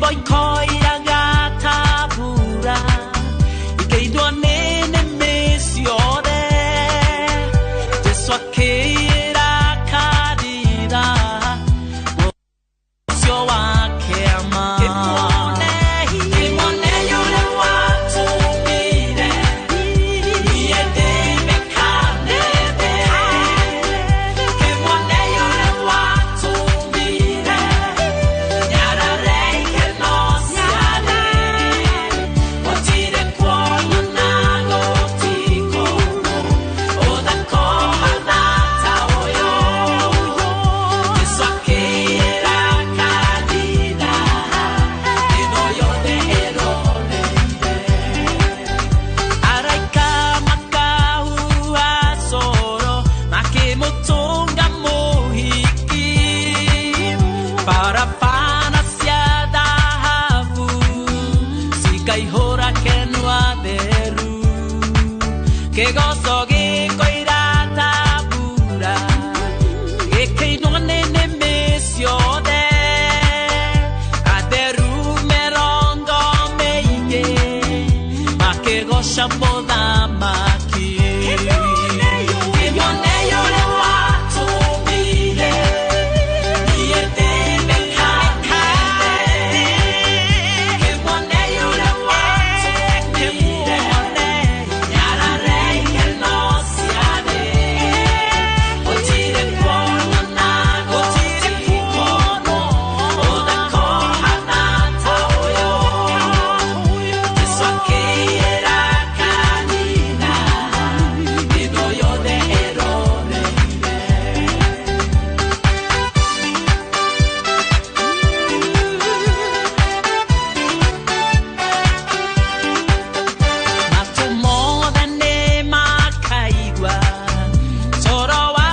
Nyĩmbo ikoiraga ta mbura ikainwo nĩ nĩmĩ ciothe. Jesũ akĩĩra kanitha ũcio wake ama. Kĩmone ũrĩa watũmire niĩ ndĩmĩkanĩte. Kĩmone ũrĩa watũmire nyarare ikeno ciarĩ. Gũtirĩ kuonwo na gũtikonwo ũthaka ũhana ta ũyũ. Jesũ akĩĩra kanitha ĩno yothe ĩroneire. Araika makahuha coro makĩmũtũnga mũhiki. Barabara cia thahabu cikaihũra kenwa theru. Kĩgoco gĩkoira ta mbura gĩkĩinwo nĩ nĩmĩ ciothe. Atheru mĩrongo mĩingĩ makĩgoca mũthamaki. Kĩmone ũrĩa watũmire niĩ ndĩmĩkanĩte. Kĩmone ũrĩa watũmire nyarare ikeno ciarĩ. Gũtirĩ kuonwo na gũtikonwo ũthaka ũhana ta ũyũ. Jesũ akĩĩra kanitha ĩno yothe ĩroneire. Matũ mothe nĩmakaigua coro wa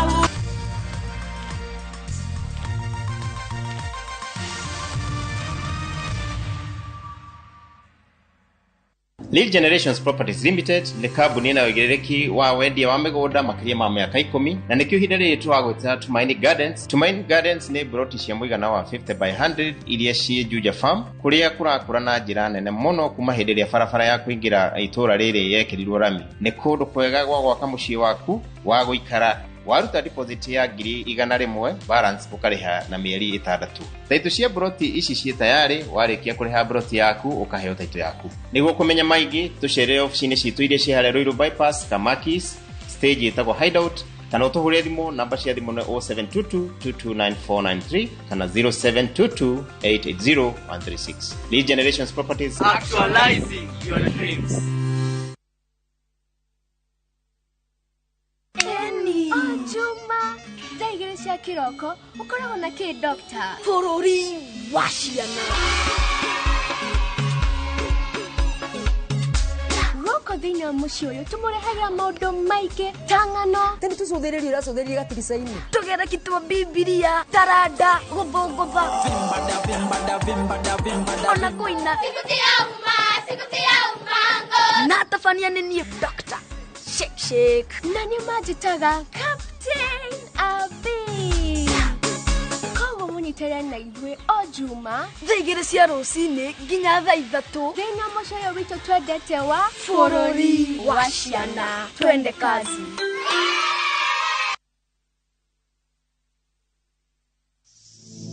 Lead Generations Properties Limited nĩ kambuni ĩna ũigĩrĩrĩki wa wendia wa mĩgũnda makĩria ma mĩaka 10 na nĩkĩo ihinda rĩrĩ tũragwĩta Tumaini Gardens. Tumaini Gardens nĩ broti cia mũigana wa 50 by 100 iria ciĩ Juja Farm kũrĩa kũrakũra na njĩra nene mũno kuma hĩndĩ ĩrĩa barabara ya kũingĩra itũũra rĩrĩ yekĩrirwo rami. Nĩ kũndũ kwega gwa gwaka mũciĩ waku wa gũikara. Waruta deposit ya 100,000, balance ũkarĩha na mĩeri 6. Taitũ cia broti ici ciĩ tayarĩ. Warĩkia kũrĩha broti yaku ũkaheo taitũ yaku. Nĩguo kũmenya maingĩ tũcerere obici-inĩ citũ iria ciĩ harĩa Ruiru Bypass, Kamakis stage ĩtagwo Hideout, kana ũtũhũrĩre thimũ. Namba cia thimũ nĩ 0722 229493 kana 0722 880 136. Lead Generations Properties, Actualizing your dreams. O Juma thaa 2 cia kĩroko ũkoragwo na kĩ, doctor? Bũrũri wa ciana. Gũkũ thĩinĩ wa mũciĩ ũyũ tũmũrehagĩra maũndũ maingĩ ta ng'ano. Tene tũcũthĩrĩrie ũracũthĩrĩria gatirica-inĩ tũgere kitwa Bibilia taranda gũthũngũtha ona kũina na tabania. Nĩ niĩ Dr. Shake Shake. Na nĩ manjĩtaga Captain Abi. Koguo mũnyitĩrĩre na ithuĩ o Juma thaa 2 cia rũcinĩ nginya thaa 3 thĩinĩ wa mũciĩ ũyũ witũ twendete wa Bũrũri wa Ciana. Twende kazi.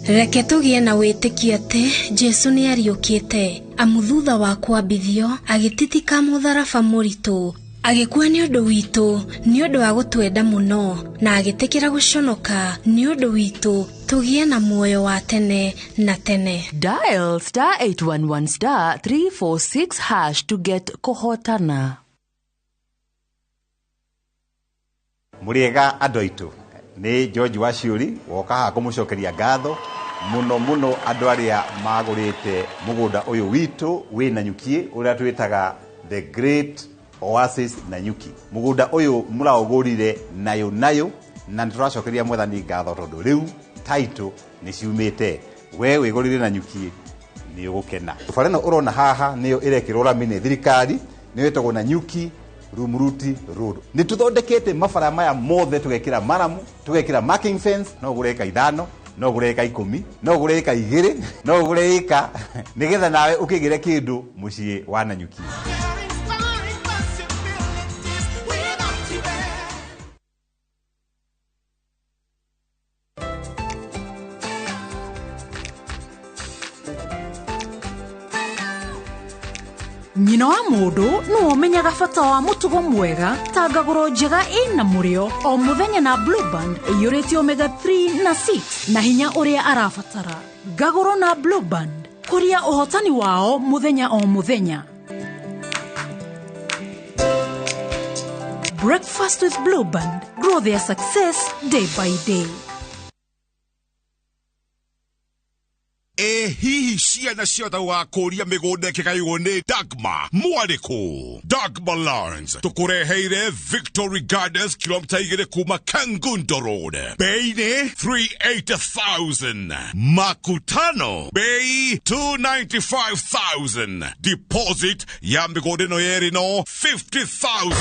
Reke tũgĩe na wĩtĩkio atĩ Jesũ nĩ ariũkĩte, amu thutha wa kwambithio agĩtitika mũtharaba mũritũ, agĩkua nĩ ũndũ witũ, nĩ ũndũ wa gũtwenda mũno, na agĩtĩkĩra gũconoka nĩ ũndũ witũ, tũgĩe na muoyo wa tene na tene. Dial *811*346# to get Kohotana. Mũrĩega andũ aitũ, nĩ George Waciũri woka haha kũmũcokeria ngatho mũno mũno andũ arĩa magũrĩte mũgũnda ũyũ witũ wĩ Nanyuki, ũrĩa twĩtaga The Great Oasis Nanyuki. Mũgũnda ũyũ mũraũgũrire nayo nayo, na nĩ tũracokeria Mwathani ngatho tondũ rĩu title nĩ ciumĩte. We wĩgũrire Nanyuki nĩ ũgũkena. Bara ĩno ũrona haha nĩyo ĩrekĩrwo rami nĩ thirikari, nĩyo ĩtagwo Nanyuki Rumuruti Road. Nĩ tũthondekete mabara maya mothe, tũgekĩra maramu, tũgekĩra marking fence. No ũgũre eka 5 No ũgũre ĩka 10, no ũgũre ĩka 2, no ũgũre ĩka nĩgetha nawe ũkĩgĩre kĩndũ mũciĩ wa Nanyuki. Nyina wa mũndũ nĩwe ũmenyaga bata wa mũtugo mwega ta ngagũro njega ĩna mũrĩo o mũthenya na Blue Band ĩiyũrĩte omega 3 na 6 na hinya ũrĩa arabatara. Ngagũro na Blue Band kũria ũhotani wao mũthenya o mũthenya. Breakfast with Blue Band. Grow their success day by day. Hihi ciana ciothe gũgakũria mĩgũnda ĩkĩgaywo nĩ Dagma mwarĩkũ. Dagma Lands tũkũreheire Victory Gardens kilomita 2 kuma Kangundo Road, bei nĩ 380,000, makutano bei 295,000, deposit ya mĩgũnda ĩno yerĩ no 50,000.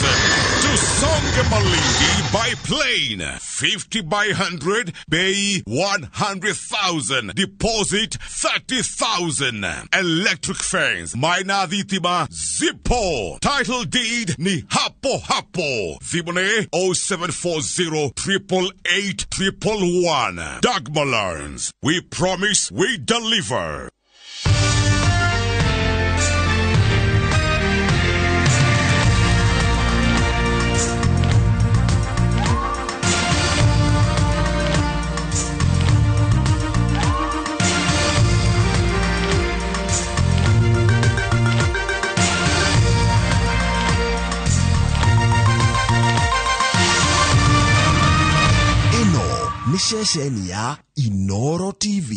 Tusonge Malindi by plane 50 by 100 bei 100,000, deposit 30,000. Electric fence maina thitima zipo, title deed ni hapo hapo. Thimũ 0740 888 111. Dagma Lands, we promise we deliver. Nĩ ceceni ya Inoro TV.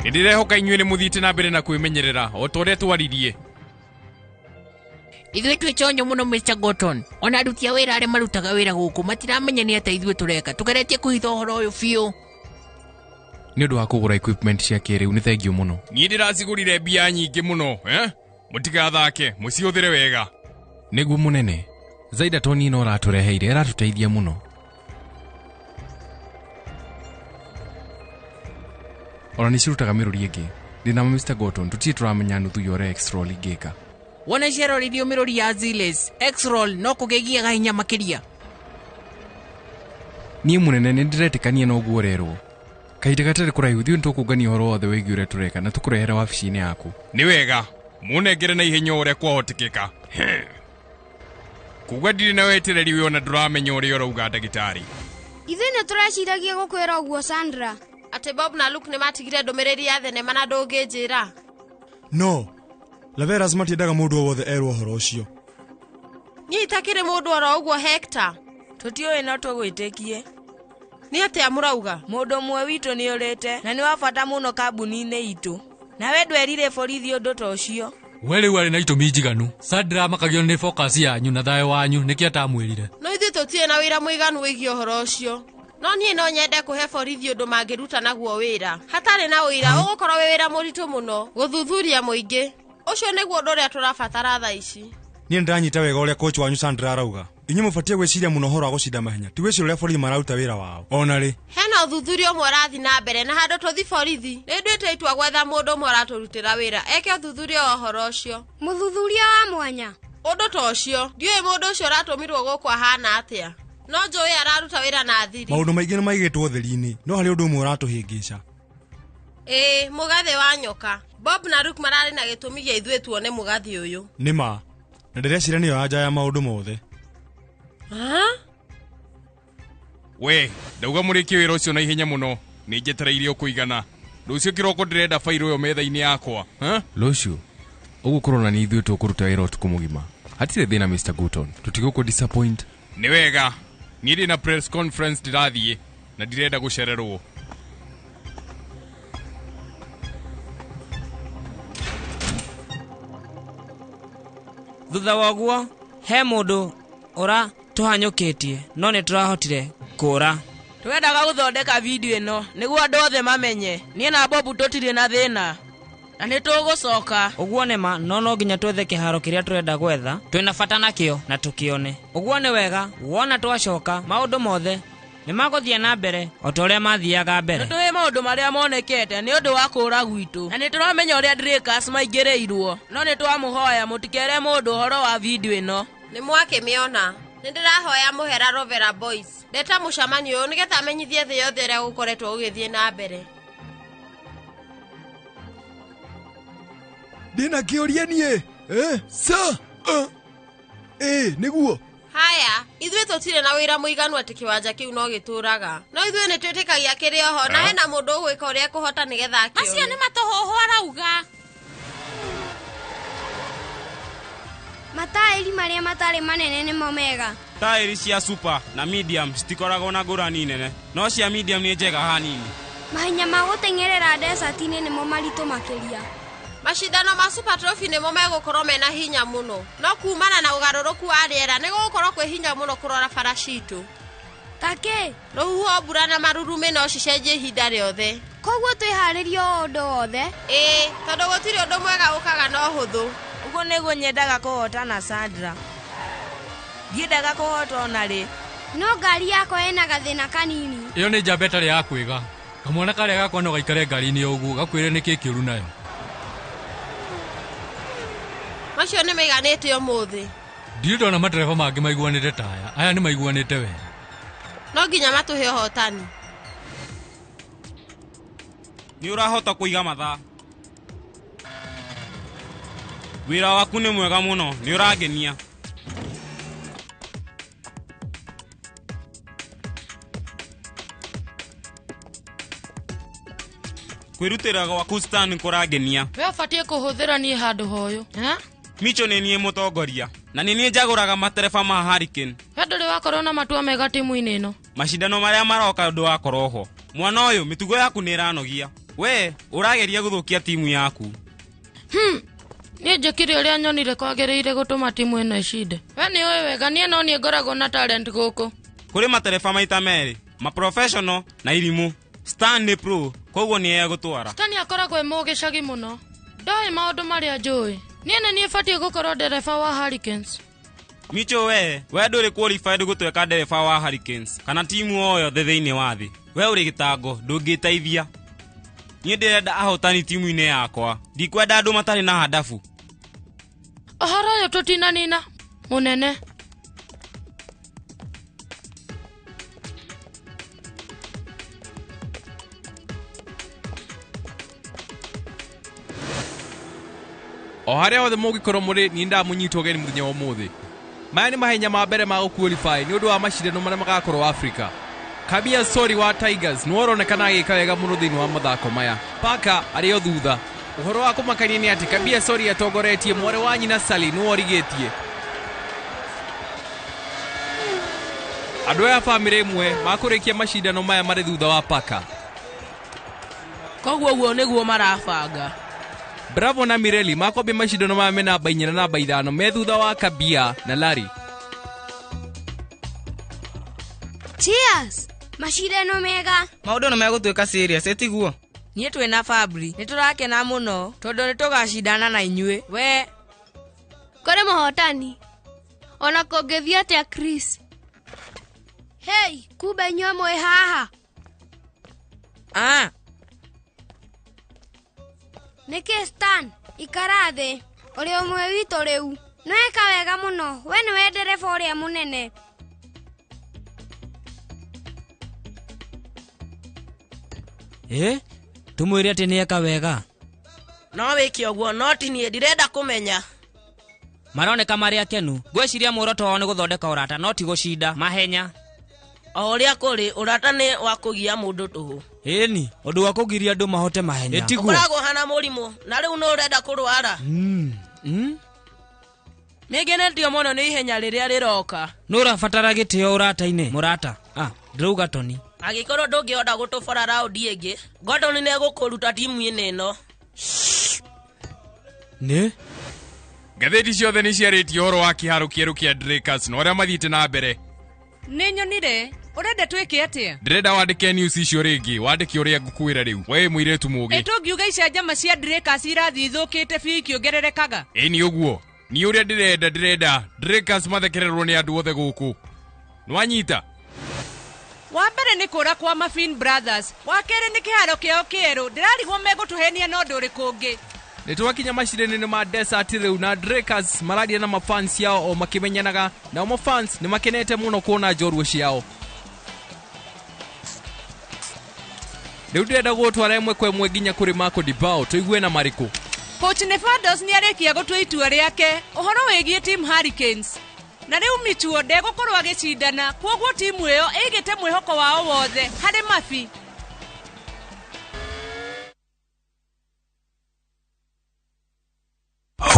Nĩndĩrehoka inyuĩ nĩ mũthiĩte na mbere na kwĩmenyerera o ta ũrĩa twaririe. Ithuĩ twĩ chonjo mũno Mr. Gorton. Ona aruti a wĩra arĩa marutaga wĩra gũkũ matiramenya nĩ atĩa ithuĩ tũreka. Tũgeretie kũhitha ũhoro ũyũ biũ. Nĩ ũndũ wa kũgũra equipment cia kĩrĩu nĩ thengiũ mũno. Niĩ ndĩracigũrire mbia nyingĩ mũno, eh? Mũtigathake, mũcihũthĩre wega. Nĩguo mũnene, Zaida Toni ĩno ũratũreheire ĩratũteithia mũno. Ona nĩcirutaga mĩrũri ĩngĩ. Ndĩna Mr. Gorton tũtirĩ tũramenya nuthu ya ũrĩa X-roll ingĩka. Wona ciaroririo mĩrũri ya Ziles, X-roll no kũgĩgiaga hinya makĩria. Niĩ mũnene nĩndĩretĩkania na ũguo ũrerwo. Kahinda gatarĩ kũraihu ithuĩ nĩtũkũngania ũhoro wothe wĩgiĩ ũrĩa tũreka na tũkũrehere wabici-inĩ yaku. Nĩ wega, mũnengere na ihenya o ũrĩa kwahotekeka. Kuga ndirĩ na wetereri wĩ ona ndũramenya ũrĩa ũrauga ndagĩtarĩ. Ithuĩ nĩ tũreciragia gũkwĩra ũguo Sandra. Atĩ Bob na Luke nĩ matigire ndũmĩrĩri ya thenema na ndũngĩnjĩra. No, Laveras matiendaga mũndũ o wothe erwo ũhoro ũcio. Niĩ itakĩrĩ mũndũ oro ũguo Hector. Tũtiũĩ no tũgwĩtĩkie. Nĩ atĩa mũrauga? Mũndũ ũmwe witũ nĩũrĩte na nĩ wa bata mũno kambuni-inĩ itũ. Nawe ndwerire borithi ũndũ ta ũcio. We rĩu arĩ na itũmi njiganu. Sandra amakagio nĩ focus yanyu na thayũ wanyu nĩkĩo atamwĩrire. No ithuĩ tũtirĩ na wĩra mũiganu wĩgiĩ ũhoro ũcio. No niĩ no nyende kũhe borithi ũndũ mangĩruta naguo wĩra. Hatarĩ na ũira ũgũkorwo wĩ wĩra mũritũ mũno gũthuthuria mũingĩ. Ũcio nĩguo ũndũ ũrĩa tũrabatara thaa ici. Niĩ nĩndĩranyita wega ũrĩa coach wanyu Sandra arauga. Inyuĩ mũbatiĩ gwĩciria mũno ũhoro wa gũcinda mahenya, ti gwĩciria ũrĩa borithi mararuta wĩra wao. Ona rĩ, Hena ũthuthuria ũmwe ũrathiĩ na mbere na handũ tũthi borithi nĩ nduĩte itua gwetha mũndũ ũmwe ũratũrutĩra wĩra eke ũthuthuria wa ũhoro ũcio. Mũthuthuria wa mwanya. Ũndũ ta ũcio ndiũĩ mũndũ ũcio ũratũmirwo gũkũ ahana atĩa. No njũĩ araruta wĩra na thiri. Maũndũ maingĩ nĩ maigĩtwo ũtheri-inĩ, no harĩ ũndũ ũmwe ũratũhĩngĩca. Ĩĩ, mũgathĩ wa nyoka. Bob na Luke mararĩ na gĩtũmi gĩa ithuĩ tuone mũgathĩ ũyũ. Nĩ ma, na ndĩreciria nĩyo anja ya maũndũ mothe. We ndauga mũrĩkie wĩra ũcio na ihenya mũno nĩ njetereire ũkũigana. Rũciũ kĩroko ndĩrenda fairo ĩyo metha-inĩ yakwa. Rũciũ ũguo kũrona nĩ ithuĩ tũkũruta wĩra ũtukũ mũgima. Hatirĩ thĩna Mr. Gutton, tũtigũkũ disappoint. Nĩ wega, niĩ ndĩ na press conference ndĩrathiĩ na ndirenda gũcererwo. Thutha wa ũguo he mũndũ ũra tũhanyũkĩtie no nĩ tũrahotire kũra. Twendaga gũthondeka video ĩno nĩguo andũ othe mamenye niĩ na Bob tũtirĩ na thĩna na nĩ tũgũcoka. Ũguo nĩ ma, no no nginya twethe kĩharo kĩrĩa tũrenda gwetha twĩna bata nakĩo na tũkĩone. Ũguo nĩ wega, wona twacoka maũndũ mothe nĩ magũthiĩ na mbere o ta ũrĩa mathiaga mbere. Nĩtũĩ maũndũ marĩa monekete nĩ ũndũ wa kũũra gwitũ na nĩtũramenya ũrĩa Drakers maingĩrĩirwo, no nĩtwamũhoya mũtikere mũndũ ũhoro wa video ĩno. Nĩ mwakĩmĩona. Nĩ ndĩrahoya mũhera Rovera Boys. Ndeta mũcemanio ũyũ nĩgetha amenyithie thĩ yothe ũrĩa gũkoretwo gũgĩthiĩ na mbere. Ndĩna kĩũria niĩ. Sa. Nĩguo. Haya, ithuĩ tũtirĩ na wĩra mũiganu atĩ kĩwanja kĩu no gĩtũraga. No ithuĩ nĩ twĩtĩkagia kĩrĩ oho na hena mũndũ ũgwĩka ũrĩa ekũhota nĩgetha akĩone. Macio nĩ matũhũhũ arauga. Mataĩri marĩa matarĩ manene nĩmo mega. Taĩri cia super na medium citikoragwo na ngũrani nene, no cia medium nĩ njega hanini. Mahenya ma gũteng'erera desert-inĩ nĩmo maritũ makĩria. Macindano ma Super Trophy nĩmo megũkorwo mena hinya mũno, no kumana na ũgarũrũku wa rĩera nĩ gũgũkorwo kwĩ hinya mũno kũrora bara citũ. Takĩ? Rũhuho, mbura na marurumĩ no cicenjie ihinda rĩothe. Koguo twĩharĩrie o ũndũ wothe? Ĩĩ, tondũ gũtirĩ ũndũ mwega ũkaga na ũhũthũ. Ũguo nĩguo nyendaga kũhotana Sandra. Ndiendaga kũhotwo ona rĩ. No ngari yakwa ĩna gathĩna kanini. Ĩyo nĩ njamba ĩtarĩ ya kwĩga. Kamwana karĩa gakwa no gaikare ngari-inĩ ũguo gakwĩre nĩkĩ kĩũru nayo. Macio nĩ maiganĩte ũmũthĩ. Ndirĩ ndona matereba mangĩ maiguanĩte ta aya. Aya nĩ maiguanĩte wega. No nginya matũhe ũhotani. Nĩ ũrahota kũiga mathaa. Wĩra waku nĩ mwega mũno, nĩ ũrangenia. Kwĩrutĩra gwaku Stan kũrangenia. We ũbatiĩ kũhũthĩra niĩ handũ hoyũ. Micho nĩ niĩ mũtongoria na nĩ niĩ njagũraga matereba ma Hurricane. We ndũrĩ wakorwo na matua mega timu-inĩ ĩno. Macindano marĩa maroka ndũgakorwo ho. Mwana ũyũ mĩtugo yaku nĩ ĩranogia. We ũrageria gũthũkia timu yaku. Niĩ njĩkire ũrĩa nyonire kwagĩrĩire gũtũma timu ĩno ĩcinde. We nĩ ũĩ wega niĩ no niĩ ngoragwo na talent gũkũ. Kũrĩ matereba maita merĩ, maprofessional na irimũ. Stan nĩ pro, koguo nĩ egũtwara. Stan akoragwo e mũgĩcagi mũno. Ndoĩ maũndũ marĩa njũĩ. Niĩ nĩ niĩ batiĩ gũkorwo ndereba wa Hurricanes. Micho we ndũrĩ qualified gũtuĩka ndereba wa Hurricanes kana timu o yothe thĩinĩ wa thĩ. We ũrĩ gĩtango, ndũngĩteithia. Niĩ ndĩrenda ahotani timu-inĩ yakwa. Ndikwenda andũ matarĩ na handabu. Ũhoro ũyũ tũtinanina, mũnene. O harĩa hothe mũngĩkorwo mũrĩ, niĩ ndamũnyita ũgeni mũthenya wa ũmũthĩ. Maya nĩ mahenya ma mbere ma gũqualify nĩ ũndũ wa macindano marĩa magakorwo Afrika. Kabia Sori wa Tigers nĩwe ũronekana agĩka wega mũno thĩinĩ wa mathako maya. Parker arĩ o thutha. Ũhoro wa kũmakania nĩ atĩ Kabia Sori atongoretie mwarĩ wa nyina Sally nĩwe ũrigĩtie. Andũ aya bamĩrĩ ĩmwe makũrĩkia macindano maya marĩ thutha wa paka. Koguo guo nĩguo marabanga. Bravo na Mireli makwambia macindano maya me namba 4 na namba 5 me thutha wa Kabia na Larry. Cheers! Macindano mega. Maũndũ nĩ megũtuĩka serious, ĩtiguo? Niĩ twĩ na Fabri nĩ tũrakena mũno tondũ nĩ tũgacindana na inyuĩ. We kũrĩ mũhotani ona kũngĩthiĩ atĩa Chris. Hey, kumbe inyuĩ mwĩ haha. Ah. Nĩkĩ Stan, ikara thĩ. Ũrĩ ũmwe witũ rĩu. Nĩweka wega mũno. We nĩwe ndereba ũrĩa mũnene. Tumwĩre atĩ nĩeka wega. No wĩke ũguo, no ti niĩ ndirenda kũmenya. Maroneka marĩ akenu. Ngwĩciria muoroto wao nĩ gũthondeka ũrata no ti gũcinda mahenya. O ũrĩa kũrĩ, ũrata nĩ wa kũgia mũndũ tũhũ. Ĩni, ũndũ wa kũgiria andũ mahote mahenya. Ũkoragwo hana mũrimũ, na rĩu nĩ ũrenda kũrwara. Nĩngenetio mũno nĩ ihenya rĩrĩa rĩroka. Nĩ ũrabatara gĩtĩo ũrata-inĩ, mũrata. Ndĩrauga Tony. Angĩkorwo ndũngĩhota gũtũbora raundi ĩngĩ, Gordon nĩegũkũruta timu-inĩ ĩno. Nĩ? Ngathĩti ciothe nĩ ciarĩtie ũhoro wa kĩharo kĩerũ kĩa Drakers na ũrĩa mathiĩte na mbere. Nĩ nyonire, ũrenda twĩke atĩa? Ndĩrenda wandĩke news icio rĩngĩ, wandĩke ũrĩa ngũkwĩra rĩu. We mũirĩtu mũũgĩ. Ĩ tũngiuga icanjama cia Drakers irathiĩ ithũkĩte biũ ikĩongererekaga. Ĩ nĩ ũguo. Niĩ ũrĩa ndĩrenda Drakers mathekererwo nĩ andũ othe gũkũ. Nĩwanyita? Wa mbere nĩ kũra kwa Muffin Brothers, wa kerĩ nĩ kĩharo kĩao kĩerũ. Ndĩrarigwo megũtũhenia na ũndũ ũrĩkũ ũngĩ. Nĩ twakinya macindano-inĩ ma Desert rĩu na Drakers mararia na mafans yao o makĩmenyanaga, nao mafans nĩ makenete mũno kuona njorua ciao. Rĩu ndĩrenda gũgũtwara ĩmwe kwa ĩmwe nginya kũrĩ Marco Dibao tũigue na marĩkũ. Coach Nevados nĩ arĩkia gũtua itua rĩake ũhoro wĩgiĩ team Hurricanes. Na rĩu Michuo ndegũkorwo agĩcindana, kwoguo timu ĩyo ĩigĩte mwĩhoko wao wothe harĩ Mafi.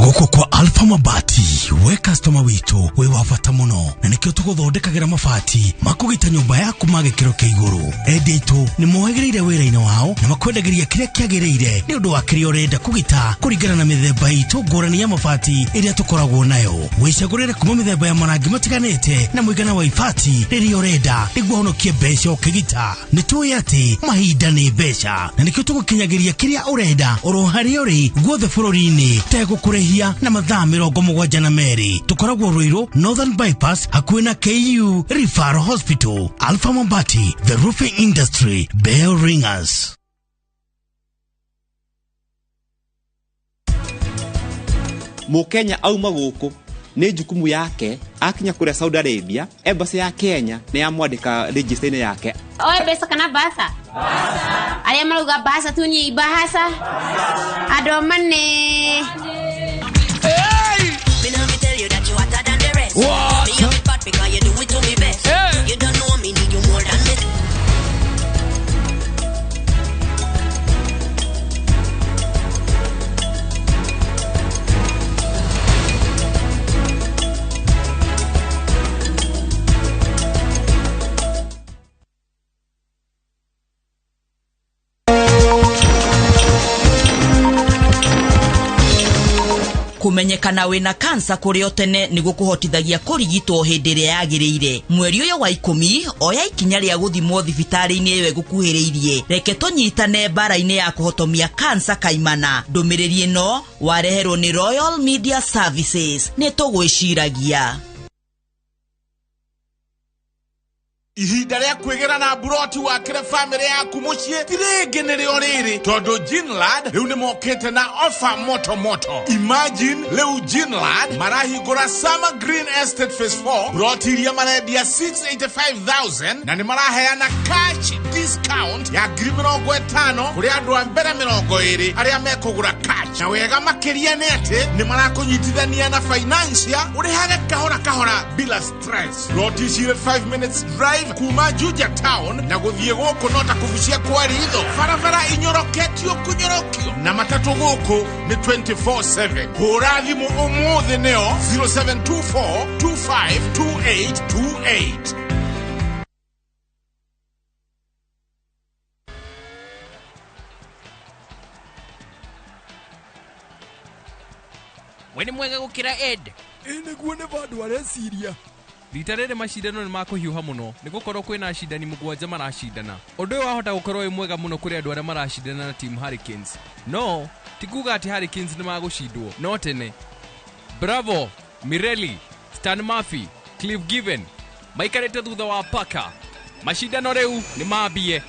Gũkũ kwa Alpha Mabati, we customer witũ wĩ wa bata mũno, na nĩkĩo tũgũthondekagĩra mabati makũgita nyũmba yaku ma gĩkĩro kĩa igũrũ. Endia aitũ nĩ mohĩgĩrĩire wĩra-inĩ wao na makwendagĩria kĩrĩa kĩagĩrĩire nĩ ũndũ wa kĩrĩa ũrenda kũgita kũringana na mĩthemba itũ ngũrani ya mabati ĩrĩa tũkoragwo nayo. Wĩcagũrĩre kuma mĩthemba ya marangi matiganĩte na mũigana wa ibati rĩrĩa ũrenda nĩguo ũhonokie mbeca ũkĩgita. Nĩ tũĩ atĩ mahinda nĩ mbeca, na nĩkĩo tũgũkinyagĩria kĩrĩa ũrenda oro harĩa ũrĩ guothe bũrũri-inĩ tegũkũrĩhia na mathaa 72. Tũkoragwo Ruiru Northern Bypass hakuhĩ na KU Referral Hospital. Alpha Mabati, the roofing industry bell ringers. Mũkenya auma gũkũ nĩ jukumu yake akinya kũrĩa Saudi Arabia, embassy ya Kenya nĩ yamwandĩka register-inĩ yake. Oe mbeca kana basa? Basa. Arĩa marauga basa tu ni bahasa. Andũ mane. Me now me tell you that you hotter than the rest. What? Me have it bad because you do it to me best. Hey. You don't know me need you more than me. Kumenyekana wĩna kansa kũrĩ o tene nĩ gũkũhotithagia kũrigitwo hĩndĩ ĩrĩa yagĩrĩire. Mweri ũyũ wa 10 oya ikinya rĩa gũthimwo thibitarĩ-inĩ ĩyo ĩgũkuhĩrĩirie. Reke tũnyitane mbara-inĩ ya kũhotomia kansa kaimana. Ndũmĩrĩri ĩno wareherwo nĩ Royal Media Services. Nĩ tũgwĩciragia. Ihinda rĩa kwĩgĩra na mburoti wakĩre bamĩrĩ yaku mũciĩ ti rĩngĩ nĩrĩo rĩrĩ, tondũ Ginland rĩu nĩmokĩte na offer moto moto. Imagine rĩu Ginland marahingũra Summer Green Estate Phase 4 mburoti iria marendia 685,000 na nĩmaraheana cash discount ya 50,000 kũrĩ andũ a mbere 20 arĩa mekũgũra cash. Na wega makĩria nĩ atĩ nĩmarakũnyitithania na financial ũrĩhage kahora kahora bila stress. Mburoti cirĩ 5 minutes drive kuma Juja town na gũthiĩ gũkũ no ta kũbucia kwa ritho. Barabara inyoroketio kũnyorokio na matatũ gũkũ nĩ 24/7. Hũra thimũ ũmũthĩ nĩo 0724 252828. We nĩ mwega gũkĩra Ed. Ĩ nĩguo nĩ vandũ areciria. Rita rĩrĩ macindano nĩ makũhiũha mũno nĩ gũkorwo kwĩna acindani 7 maracindana. Ũndũ ũyũ wahota gũkorwo wĩ mwega mũno kũrĩ andũ arĩa maracindana na team Hurricanes. No ti kuga atĩ Hurricanes nĩ magũcindwo no tene. Bravo, Mirelli, Stan Murphy, Cliff Given maikarĩte thutha wa Parker. Macindano rĩu nĩ mambie.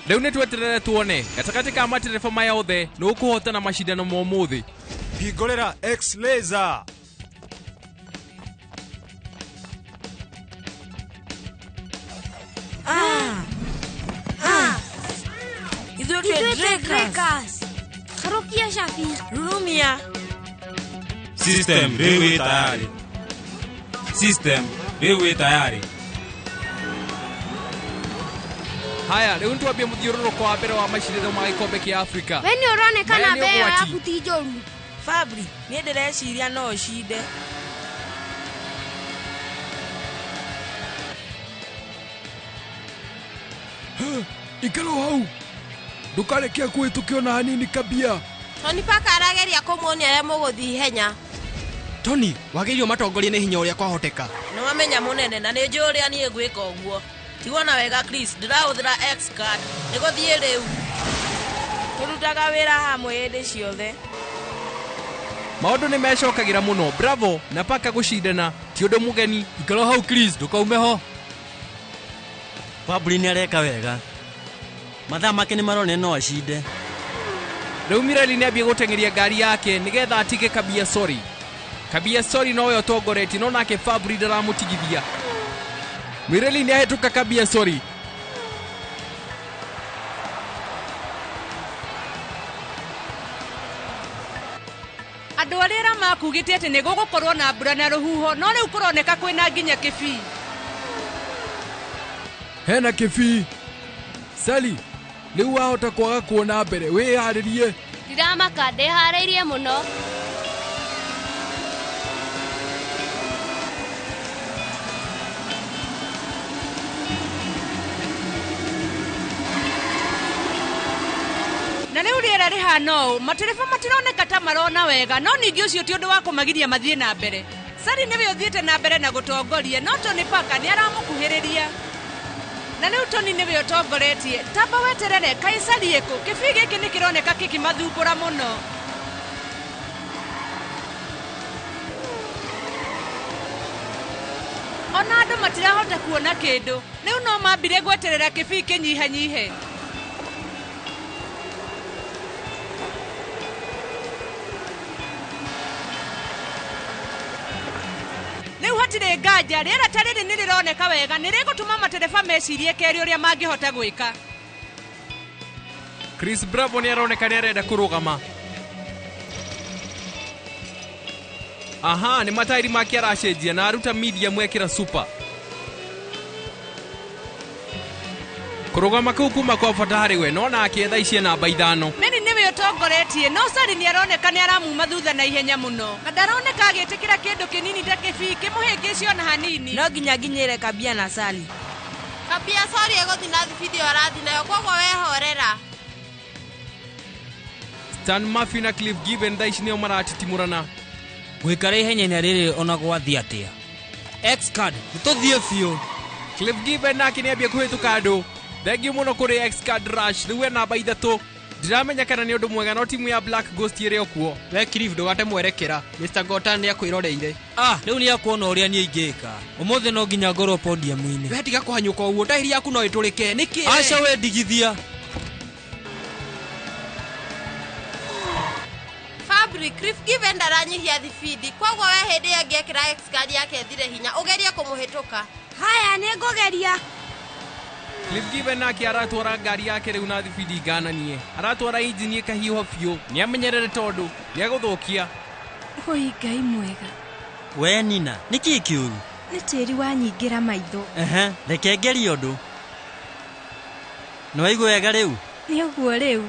Rĩu nĩ tweterere tuone gatagatĩ ka matereba maya othe nĩ ũkũhotana macindano ma ũmũthĩ. Hingũrĩra X laser. Ithuĩ twĩ Drakers. Karukia cabi. Rurumia. System rĩu ĩ tayari. System rĩu ĩ tayari. Haya, rĩu nĩtwambie mũthiũrũrũko wa mbere wa macindano ma gĩkombe kĩa Afrika. We nĩ ũroneka Maya nĩ namba ĩyo ũgwati. yaku ti njũru. Fabri, niĩ ndĩreciria no ũcinde. Ikara o hau. Ndũkareke kũhĩtũke ona hanini kabia. Tony Parker arageria kũmuonia ũrĩa mũgũthiĩ ihenya. Tony, wagĩrĩirwo matongorie nĩ hinya ũrĩa kwahoteka. Nĩwamenya mũnene na nĩ njũĩ ũrĩa niĩ ngwĩka ũguo. Tigwo na wega Chris, ndĩrahũthĩra X card. Nĩgũthiĩ rĩu. Tũrutaga wĩra hamwe hĩndĩ ciothe. Maũndũ nĩ mecokagĩra mũno. Bravo na Parker gũcindana ti ũndũ mũgeni. Ikara hau Chris, ndũkaume ho. Fabri nĩ areka wega. Mathaa make nĩ maronania no acinde. Rĩu Mirelli nĩ ambie gũteng'eria ngari yake nĩgetha atige Kabia Sori. Kabia Sori nowe ũtongoretie no nake Fabri ndaramũtigithia. Mirelli nĩ ahĩtũka Kabia Sori. Andũ arĩa ira makugĩte atĩ nĩ gũgũkorwo na mbura na rũhuho no rĩu kũroneka kwĩna nginya kĩbii. Hena kĩbii. Sally, rĩu wahota kwaga kuona mbere, wĩharĩrie. Ndiramaka, ndĩharĩirie mũno. Na rĩu rĩera rĩhana ũũ, matereba matironeka ta marona wega, no ningĩ ũcio ti ũndũ wa kũmagiria mathiĩ na mbere. Sally nĩwe ũthiĩte na mbere na gũtongoria, no Tony Parker nĩ aramũkuhĩrĩria. Na rĩu Tony nĩwe ũtongoretie. Tamba weterere, kaĩ Sally ĩkũ? Kĩbii gĩkĩ nĩ kĩroneka kĩkĩmathumbũra mũno. Ona andũ matirahota kuona kĩndũ. Rĩu no mambire gweterera kĩbii kĩnyihanyihe. Rĩu hatirĩ nganja, rĩera ta rĩrĩ nĩ rĩroneka wega, nĩ rĩgũtũma matereba mecirie kerĩ ũrĩa mangĩhota gwĩka. Chris Bravo nĩ aroneka nĩ arenda kũrũgama. Aha, nĩ matairi make aracenjia na aruta medium ekĩra super. Kũrũgama kũu kuma kwa bata harĩ we, no nake thaa ici e namba 5. Mary nĩwe ũtongoretie, no Sally nĩ aroneka nĩ aramuma thutha na ihenya mũno. Na ndaroneka agĩtĩkĩra kĩndũ kĩnini ta kĩbii kĩmũhĩngĩce ona hanini. No nginya nginyĩre Kabia na Sally. Kabia Sori egũthiĩ na thibidi ĩyo arathiĩ nayo, koguo wehorera. Stan Murphy na Cliff Given thaa ici nĩo maratitimũrana. Ngũikara ihenya-inĩ rĩrĩ ona gwathiĩ atĩa. X card, nĩtũthiĩ biũ. Cliff Given nake nĩ ambia kũhĩtũka andũ. Thengiũ mũno kũrĩ X card Rush, rĩu e namba 3. Ndiramenya kana nĩ ũndũ mwega no timu ya Black Ghost ĩrĩ o kuo. We Cliff ndũgate mwerekera. Mr. Gotan nĩ akwĩroreire. Ah, rĩu nĩ akuona ũrĩa niĩ ingĩka. Ũmũthĩ no nginya ngorwo podium-inĩ. We tiga kũhanyũka ũguo, tairi yaku no ĩtũrĩke. Nĩkĩ? Aca we ndigithia. Fabri, Cliff Given ndaranyihia thibidi, koguo we hĩndĩ ĩyo ĩngĩekĩra X card yake ĩthire hinya, ũgerie kũmũhĩtũka. Haya, nĩ ngũgeria. Cliff Given nake aratwara ngari yake rĩu na thibidi ngananie. Aratwara injini ĩkahiũha biũ. Nĩamenyerere tondũ nĩegũthũkia. Oi Ngai mwega. We Nina, nĩkĩĩ kĩũru? Nĩ tĩri wanyingĩra maitho. Ehe, reke ngerie ũndũ. Nĩwaigua wega rĩu? Nĩ ũguo rĩu.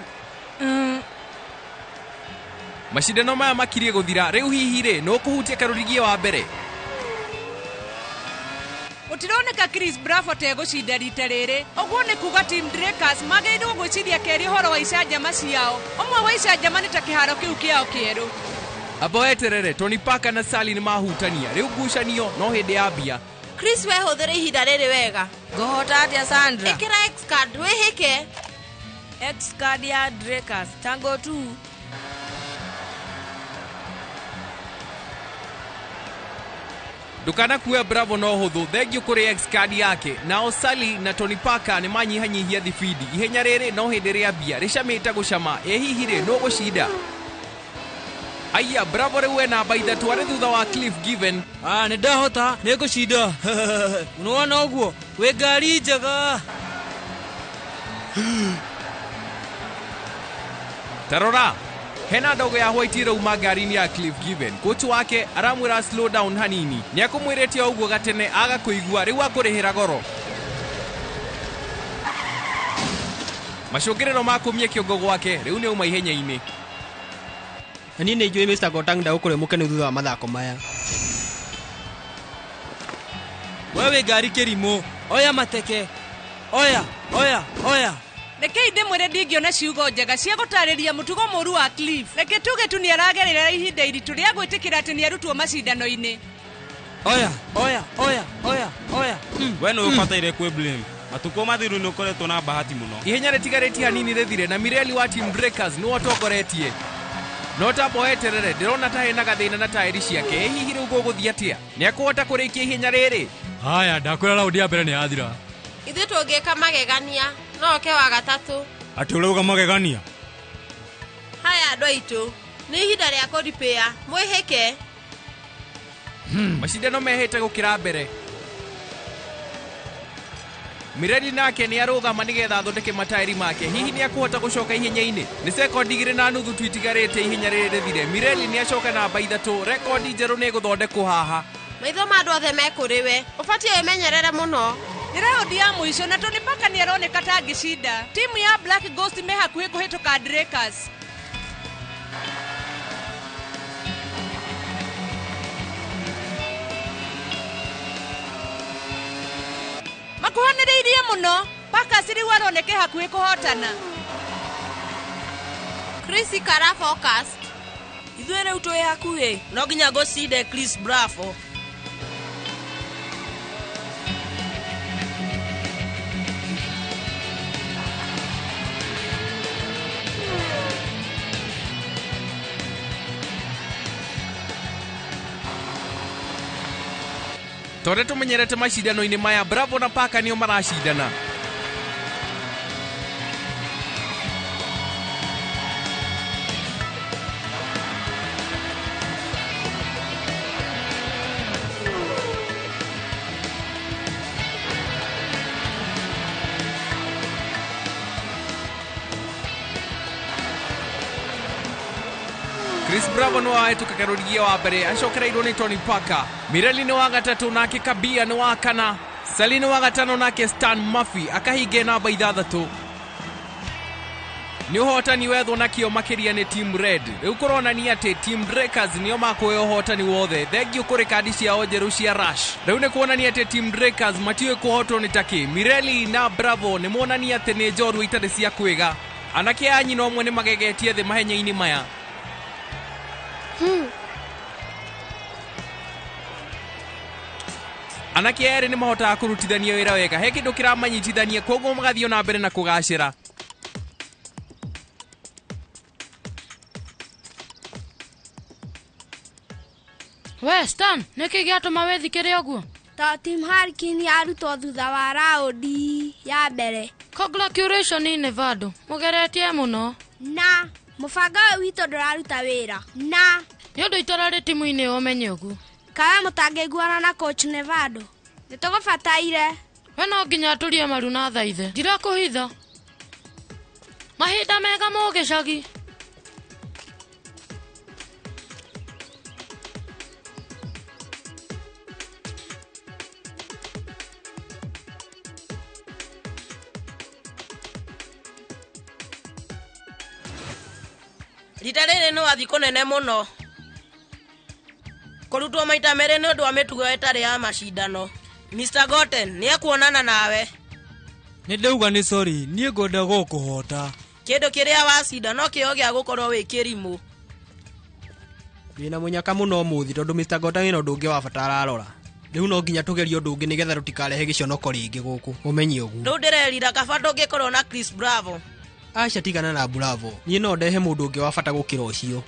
Macindano maya makirie gũthira. Rĩu hihi rĩ, nũ ũkũhutia karũrigie wa mbere? Gũtironeka Chris Bravo tegũcinda rita rĩrĩ. Ũguo nĩ kuga Team Drakers magĩrĩirwo gwĩciria kerĩ ũhoro wa icanjama ciao. Ũmwe wa icanjama nĩ ta kĩharo kĩu kĩao kĩerũ. Amba weterere Tony Parker na Sally nĩ mahutania rĩu ngucanio no hĩndĩ yambia. Chris, we hũthĩra ihinda rĩrĩ wega. Ngũhota atĩa Sandra? Ĩkĩra X card wĩhĩke. X card ya Drakers Tango 2. Ndũkanakue Bravo no hũthũ thengiũ kũrĩ X card yake. Nao Sally na Tony Parker nĩ manyihanyihia thibindi. Ihenya rĩrĩ no hĩndĩ rĩambia rĩcamĩte gũcama. Ĩ hihi rĩ nũ gũcinda? Aya Bravo rĩu e namba 3 arĩ thutha wa Cliff Given. Ah, nĩ ndahota nĩ ngũcinda. Nĩwona ũguo wĩ ngari njega. Tarora hena ndogo ya white ĩrauma ngari-inĩ ya Cliff Given. Coach wake aramwĩra slow down hanini. Nĩakũmwĩrĩte o ũguo gatene aga kũigua rĩu akũrĩhĩra goro. Macũngĩrĩro ma kũmia kĩongo gwake rĩu nĩ auma ihenya-inĩ. Na niĩ nĩ njũĩ Mr. Gotang ndagũkorwo mũkenu thutha wa mathako maya. We wĩ ngari kĩrimũ. Oya mateke. Oya, oya, oya. Rekei ndĩmwĩre ndingĩona ciugo njega cia gũtarĩria mũtugo mũru wa Cliff. Reke tuge tu nĩaragerera ihinda iritũ rĩa gwĩtĩkĩra atĩ nĩarutwo macindano-inĩ. Oya, oya, oya, oya, oya. We nĩ ũbataire kwĩ blame. Matukũ mathiru nĩ ũkoretwo na bahati mũno. Ihenya rĩtigarĩtie hanini rĩthire na Mireli wa Team Breakers nĩwe ũtongoretie. No tamba weterere ndĩrona ta hena gathĩna na taĩri ciake. Ĩ hihi rĩu gũgũthiĩ atĩa? Nĩekũhota kũrĩkia ihenya rĩrĩ? Haya ndakwĩra raundi ya mbere nĩ yathira. Ithuĩ tũngĩka magegania no oke wa gatatũ. Atĩ ũrauga magegania? Haya andũ aitũ, nĩ ihinda rĩa kũripĩa mwĩhĩke. Macindano mehĩte gũkĩra mbere. Mireli nake nĩ arũgama nĩgetha athondeke mataĩri make. Hihi nĩ akũhota gũcoka ihenya-inĩ? Nĩ sekondi 2.5 tu itigarĩte ihenya rĩrĩ rĩthire. Mireli nĩ acoka namba 3. Rekondi njerũ nĩ ĩgũthondekwo haha. Maitho ma andũ othe me kũrĩ we. Ũbatiĩ wĩmenyerere mũno. Nĩ raundi ya mũico na Tony Parker nĩ aroneka ta angĩcinda. Timu ya Black Ghost me hakuhĩ kũhĩtũka Drakers. Makuhanĩrĩirie mũno. Parkers rĩu aroneka hakuhĩ kũhotana. Chris ikara focus. Ithuĩ rĩu twĩ hakuhĩ. No nginya ngũcinde Chris Bravo. Torĩa tũmenyerete macindano-inĩ maya Bravo na Parker nĩo maracindana. Chris Bravo nĩ wahĩtũka karũrigia wa mbere acokereirwo nĩ Tony Parker. Mireli nĩ wa gatatũ nake Kabia nĩ wa kana. Sally nĩ wa gatano nake Stan Murphy akahinge namba 6. Nĩ ũhotani wethwo na kĩo makĩria nĩ Team Red. Rĩu kũronania atĩ Team Breakers nĩo makuoya ũhotani wothe. Thengiũ kũrĩ kandi ciao njerũ cia Rush. Rĩu nĩ kuonania atĩ Team Breakers matiũĩ kũhotwo nĩ takĩ. Mireli na Bravo nĩ monania atĩ nĩ njorua itarĩ cia kwĩga. Anake a nyina ũmwe nĩ magegetie thĩ mahenya-inĩ maya. Anake erĩ nĩ mahotaga kũrutithania wĩra wega. He kĩndũ kĩramanyitithania koguo magathiĩ na mbere na kũgacĩra. We Stan, nĩkĩ gĩatũma wĩthikĩre ũguo? To Team Harkin yarutwo thutha wa raundi ya mbere. Congratulations Nevado, mũgeretie mũno. Na mũbango ũyũ witũ ndũraruta wĩra. Na nĩ ũndũ itararĩ timu-inĩ ũmenye ũguo. Kawe mũtangĩiguana na coach Nevado. Nĩtũgũbataire. We no nginya aturie maru na thaithe. Ndirakũhitha. Mahinda mega mũgĩcagi. Rita rĩrĩ nĩ wathiĩ kũnene mũno. Kũrutwo maita merĩ nĩ ũndũ wa mĩtugo ĩtarĩ ya macindano. Mr. Goten nĩ ekuonana nawe. Nĩ ndauga nĩ sorry, niĩ ngwenda gũkũhota. Kĩndũ kĩrĩa wacinda no kĩo gĩa gũkorwo wĩ kĩrimũ. Ndĩna mũnyaka mũno ũmũthĩ tondũ Mr. Gotang ena ũndũ ũngĩ wa bata ararora. Rĩu no nginya tũgerie ũndũ ũngĩ nĩgetha tũtikarehe gĩconoko rĩngĩ gũkũ. Ũmenye ũguo. Rĩu ndĩrerira kaba ndũngĩkorwo na Chris Bravo. Aca tigana na Bravo. Niĩ no ndehe mũndũ ũngĩ wa bata gũkĩra ũcio.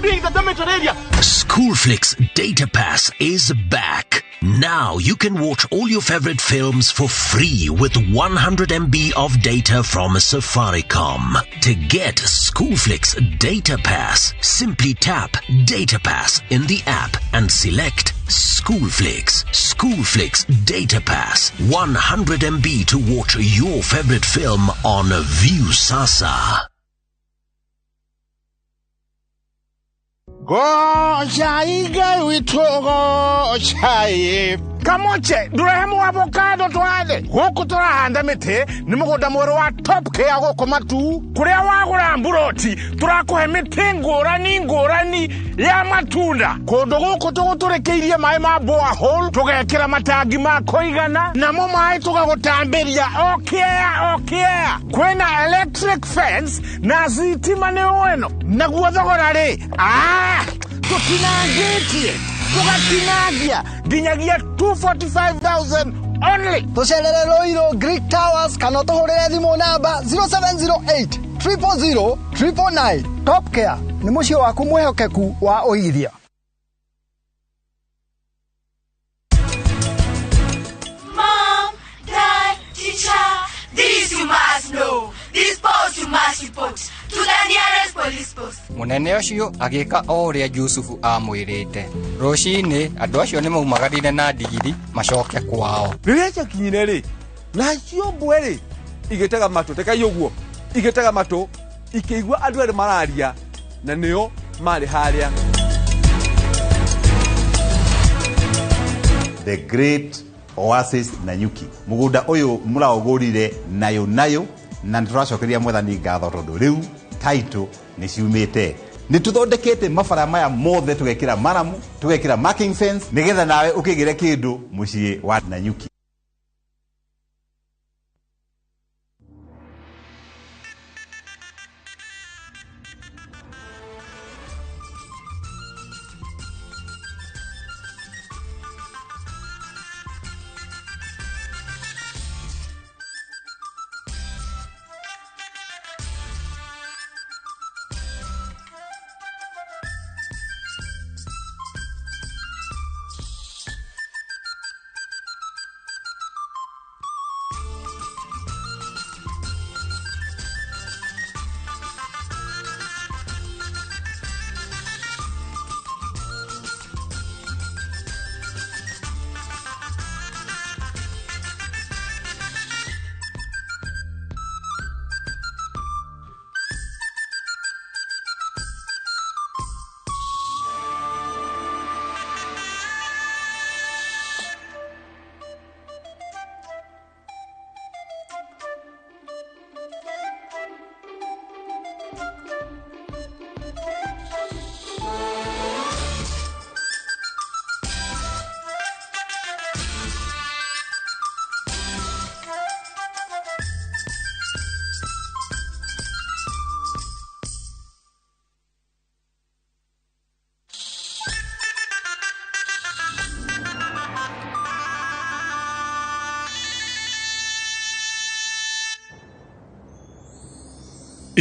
Doing the dormitory area. Schoolflix Data Pass is back. Now you can watch all your favorite films for free with 100 MB of data from Safaricom. To get Schoolflix Data Pass, simply tap Data Pass in the app and select Schoolflix. Schoolflix Data Pass. 100 MB to watch your favorite film on Viusasa. Goca Ngai witũ gocai kamoche ndũrehe mũavocado twathe gũkũ tũrahanda mĩtĩ nĩ mũgũnda mwerũ wa Top Care gũkũ Matu kũrĩa wagũra mburoti tũrakũhe mĩtĩ ngũrani ngũrani ya matunda kũndũ gũkũ tũgũtũrĩkĩirie maĩ ma borehole tũgekĩra matangi ma kũigana namo maĩ tũgagũtambĩria o kĩea o kĩea kwĩna electric fence na thitima nĩ weno naguo thogora rĩ tũtinangĩtie tũgatinangia nginyagia 245,000 only. Tũcerere Ruiru Greek Towers kana ũtũhũrĩre thimũ namba 0708 000 999. Top Care nĩ mũciĩ waku mwĩhokeku wa ũigithia. Mom, Dad, teacher, this you must know. This post you must report to the nearest police post. Mũnene ũcio agĩka o ũrĩa Jusufu aamwĩrĩte. Rũcinĩ andũ acio nĩ maumagarire na ndigiri macoke kwao. Rĩrĩa ciakinyire rĩ, nacio mbwe rĩ igĩtega matũ, tekai ũguo, igĩtega matũ, ikĩigua andũ erĩ mararia na nĩo marĩ harĩa. The Great Oasis Nanyuki. Mũgũnda ũyũ mũraũgũrire nayo nayo na nĩtũracokeria mwathani ngatho tondũ rĩu title nĩ ciumĩte. Nĩ tũthondekete mabara maya mothe tũgekĩra maramu, tũgekĩra marking fence nĩgetha nawe ũkĩgĩre kĩndũ mũciĩ wa Nanyuki.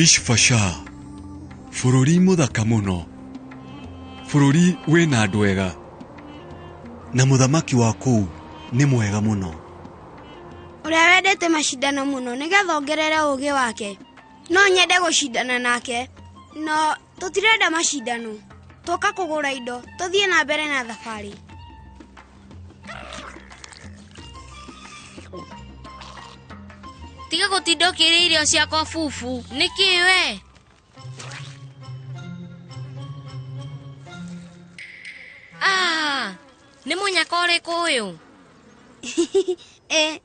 Ishfasha bũrũri mũthaka mũno, bũrũri wĩna andũ ega, na mũthamaki wa kũu nĩ mwega mũno. Ũrĩa wendete macindano mũno nĩgetha ongerere ũũgĩ wake. No nyende gũcindana nake, no tũtirenda macindano. Tũka kũgũra indo, tũthiĩ na mbere na thabarĩ. Tiga gũtinda ũkĩrĩa irio ciakwa bubu. Nĩkĩ we? Ah, nĩ mũnyaka ũrĩkũ ũyũ? Ĩ,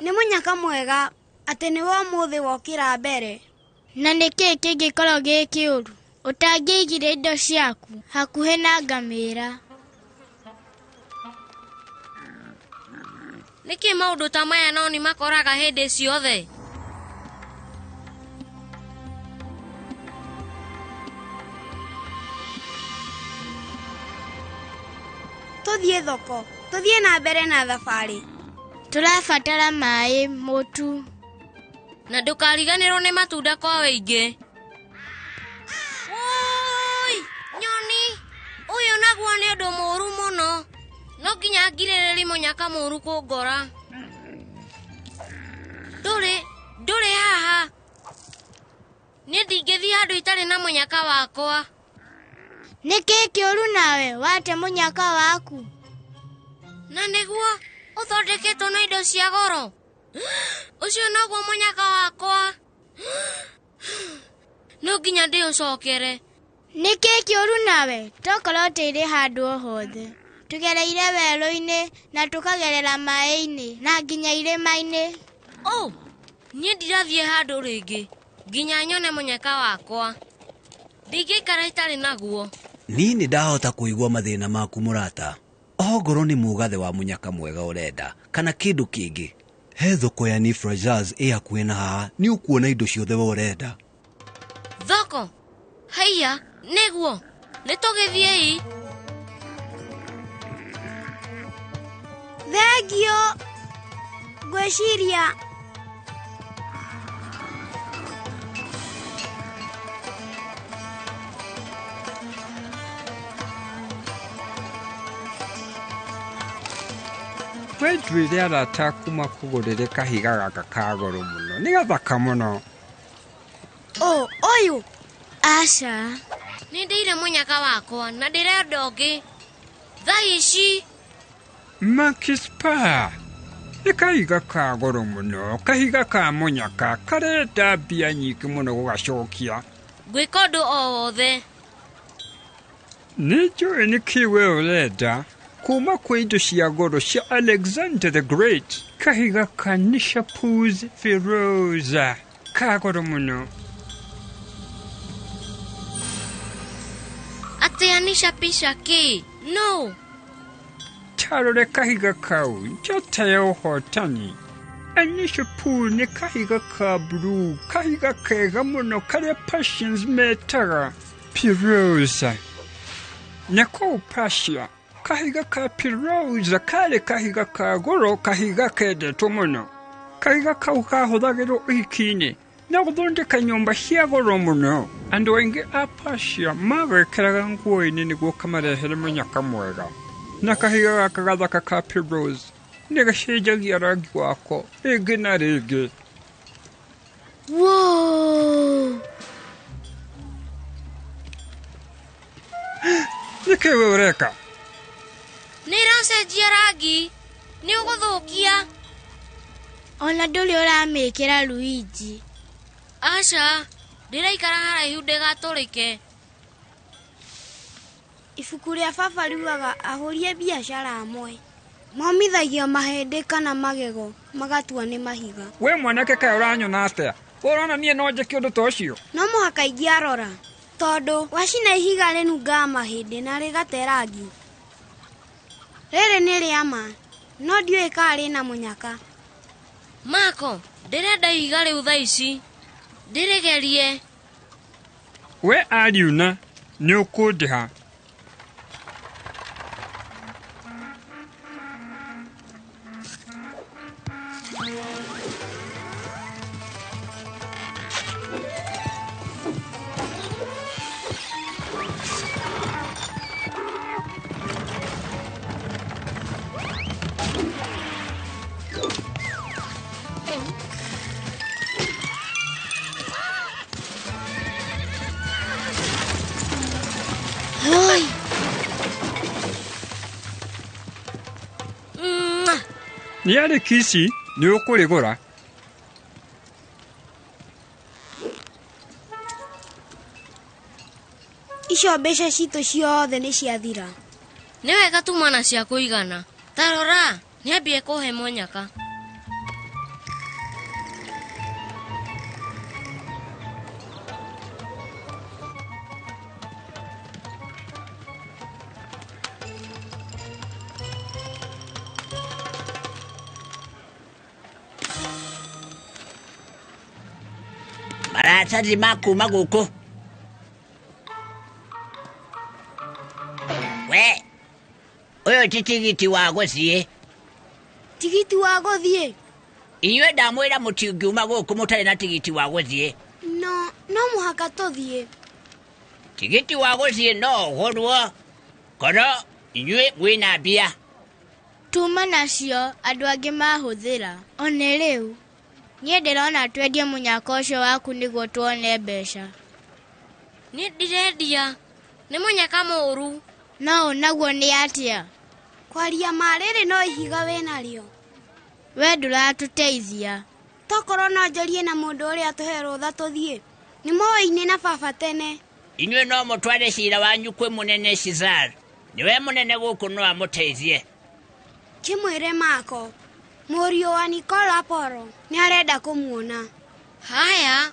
nĩ mũnyaka mwega atĩ nĩwe ũmũthĩ wokĩra mbere. Na nĩ kĩĩ kĩngĩkorwo gĩ kĩũru ũtangĩigire indo ciaku hakuhĩ na ngamĩra? Nĩkĩ maũndũ ta maya no nĩ makoraga hĩndĩ ciothe? Tũthiĩ thoko, tũthiĩ na mbere na thabarĩ. Tũrabatara maĩ, mũtu. Na ndũkariganĩrwo nĩ matunda kwa wĩingĩ. Wũi, nyoni, ũyũ naguo nĩ ũndũ mũũru mũno. No nginya ngirĩrĩrie mũnyaka mũũru kũngora. Ndũrĩ haha. Niĩ ndingĩthiĩ handũ itarĩ na mũnyaka wakwa. Nĩ kĩĩ kĩũru nawe wate mũnyaka waku? Na nĩguo ũthondeketwo na indo cia goro. Ũcio noguo mũnyaka wakwa. No nginya ndĩũcokere. Nĩ kĩĩ kĩũru nawe? Tokorwo tĩrĩ handũ o hothe. Tũgereire werũ-inĩ na tũkagerera maĩ-inĩ na nginya irĩma-inĩ. Oh, niĩ ndirathiĩ handũ rĩngĩ nginya nyone mũnyaka wakwa. Ndingĩikara itarĩ naguo. Niĩ nĩ ndahota kũigua mathĩna maku mũrata. Ongorwo nĩ mũgathe wa mũnyaka mwega ũrenda kana kĩndũ kĩngĩ. He thoko ya Nifrajaz ĩ hakuhĩ na haha, nĩ ũkuona indo ciothe we ũrenda. Thoko? Haiya, nĩguo. Nĩ tũgĩthiĩi. Thengio. Ngwĩciria We nduĩre arata aku makũgũrĩre kahiga gaka ka goro mũno. Nĩ gathaka mũno. Ũ, ũyũ? Aca. Nĩ ndĩire mũnyaka wakwa na ndĩrenda ũngĩ. Thaa ici. Makispa. Nĩ kahiga ka goro mũno, kahiga ka mũnyaka karenda mbia nyingĩ mũno gũgacokia. Ngwĩka ũndũ o wothe. Nĩ njũĩ nĩkĩ we ũrenda kuma kwĩ indo cia goro cia Alexander the Great, kahiga ka Nishapur Firoza ka goro mũno. Atĩa Nishapisha kĩ? No. Tarore kahiga kau, njata ya ũhotani. Nishapur nĩ kahiga ka blue, kahiga kega mũno karĩa Persians metaga Piroza. Na kũu Persia, kahiga ka Piroza karĩ kahiga ka goro, kahiga kendetwo mũno. Kahiga kau kahũthagĩrwo ũhiki-inĩ na gũthondeka nyũmba cia goro mũno. Andũ aingĩ a Persia magekĩraga nguo-inĩ nĩguo kamarehere mũnyaka mwega. Na kahiga gaka gathaka ka Piroza nĩ gacenjagia rangi wako rĩngĩ na rĩngĩ. Whoa. Nĩkĩ we ũreka? Nĩ ĩracenjia rangi. Nĩ ũgũthũkia. Ona ndũrĩ ũramĩkĩra Luigi. Aca, ndĩraikara haraihu ndĩgatũrĩke. Ibuku rĩa baba riugaga ahũri a biacara amwe momithagia mahĩndĩ kana magego magatua nĩ mahiga. We mwanake kaĩ ũranyona atĩa? Ũrona niĩ no njĩke ũndũ ta ũcio? No mũhaka ingĩarora tondũ wacina ihiga rĩnungaga mahĩndĩ na rĩgate rangi. Rĩrĩ nĩ rĩa ma, no ndiũĩ kana rĩna mũnyaka. Mako, ndĩrenda ihiga rĩu thaa ici. Ndĩrĩgerie. We ariuna nĩ ũkũndĩha. Oi. Mwah. Nĩ arĩ kici nĩ ũkũrĩgũra. Icio mbeca citũ ciothe nĩ ciathira. Nĩ wega tuma na cia kũigana. Ta rora, nĩambie kũhe mũnyaka. Maratathi ma kuma gũkũ. We, ũyũ ti tigiti wa gũthiĩ. Tigiti wa gũthiĩ? Inyuĩ ndamwĩra mũtingiuma gũkũ mũtarĩ na tigiti wa gũthiĩ. No, no mũhaka tũthiĩ. Tigiti wa gũthiĩ no ũgũrwo korwo inyuĩ mwĩna mbia. Tuma nacio andũ angĩ mahũthĩra. One rĩu. Niĩ ndĩrona twendie mũnyaka ũcio waku nĩguo tuone mbeca. Niĩ ndirendia. Nĩ mũnyaka mũũru. No naguo nĩ atĩa? Kwaria ma rĩrĩ no ihiga wĩnarĩo. We ndũratũteithia. Tokorwo no njarie na mũndũ ũrĩa atũhe rũtha tũthiĩ. Nĩ moĩ-inĩ na baba tene. Inyuĩ no mũtware cira wanyu kwĩ mũnene Cesar. Nĩwe mũnene gũkũ no amũteithie. Kĩmwĩre Mako. Mũriũ wa Nicola Poro nĩ arenda kũmuona. Haya,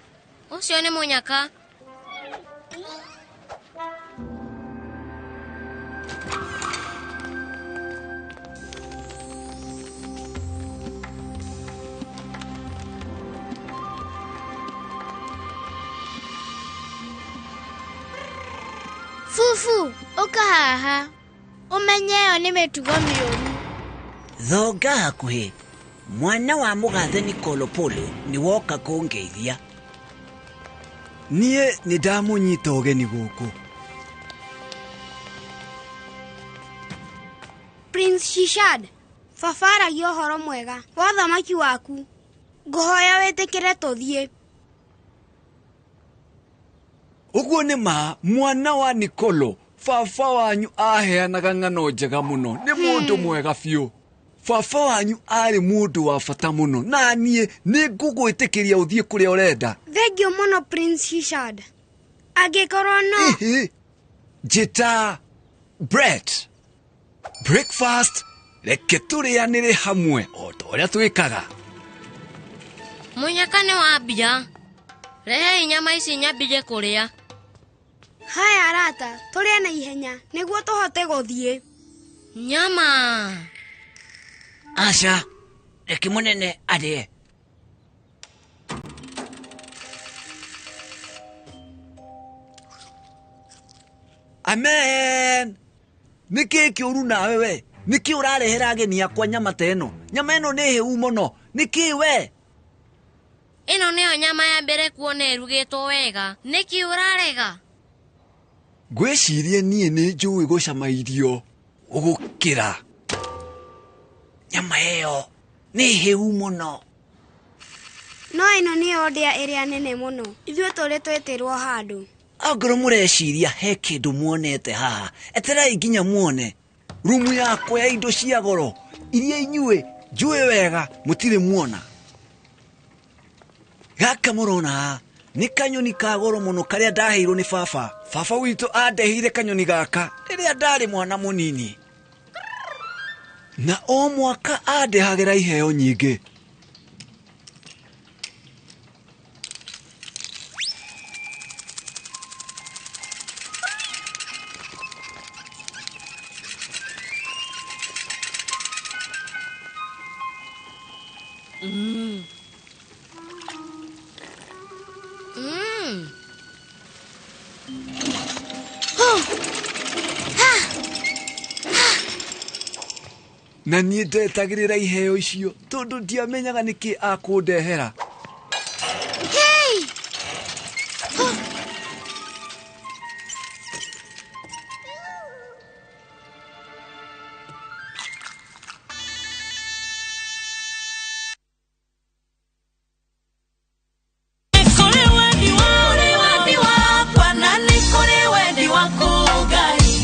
ũcio nĩ mũnyaka. Fufu, ũka haha. Ũmenye ĩyo nĩ mĩtugo mĩũru. Thonga hakuhĩ. Mwana wa mũgathe Nicolo Polo nĩ woka kũngeithia. Niĩ nĩ ndamũnyita ũgeni gũkũ. Prince Shishad, baba aragia ũhoro mwega wa ũthamaki waku. Ngũhoya wĩtĩkĩre tũthiĩ. Ũguo nĩ ma mwana wa Nicolo baba wanyu aheanaga ng'ano njega mũno nĩ mũndũ mwega biũ. Baba wanyu arĩ mũndũ wa bata mũno na niĩ nĩ ngũgwĩtĩkĩria ũthiĩ kũrĩa ũrenda. Thengiũ mũno Prince Shishad. Angĩkorwo no... Ĩhĩ, njĩta Brett. Breakfast reke tũrĩanĩre hamwe o ta ũrĩa twĩkaga. Mũnyaka nĩ wambia. Rehei nyama ici nyambie kũrĩa. Haya arata, tũrĩe na ihenya nĩguo tũhote gũthiĩ. Nyama. Aca, reke mũnene arĩe. Amen. Nĩ kĩĩ kĩũru nawe we? Nĩ kĩĩ ũrarehera ageni akwa nyama ta ĩno? Nyama ĩno nĩ hĩu mũno. Nĩ kĩĩ we? Ĩno nĩyo nyama ya mbere kuona ĩrugĩtwo wega. Nĩkĩ ũrarega? Ngwĩciria niĩ nĩ njũĩ gũcama irio gũgũkĩra. Nyama ĩyo nĩ hĩu mũno. No ĩno nĩyo ndĩa ĩrĩa nene mũno. Ithuĩ tũrĩ twĩtĩrwo handũ. Angorwo mũreciria he kĩndũ muonete haha, eterai nginya muone. Rumu yakwa ya indo cia goro iria inyuĩ njũĩ wega mũtirĩ muona. Gaka mũrona haha nĩ kanyoni ka goro mũno karĩa ndaheirwo nĩ baba. Baba witũ andeheire kanyoni gaka rĩrĩa ndarĩ mwana mũnini. Na o mwaka andehagĩra iheo nyingĩ. Na niĩ ndetagĩrĩra iheo icio tondũ ndiamenyaga nĩkĩ akũndehera. Hey!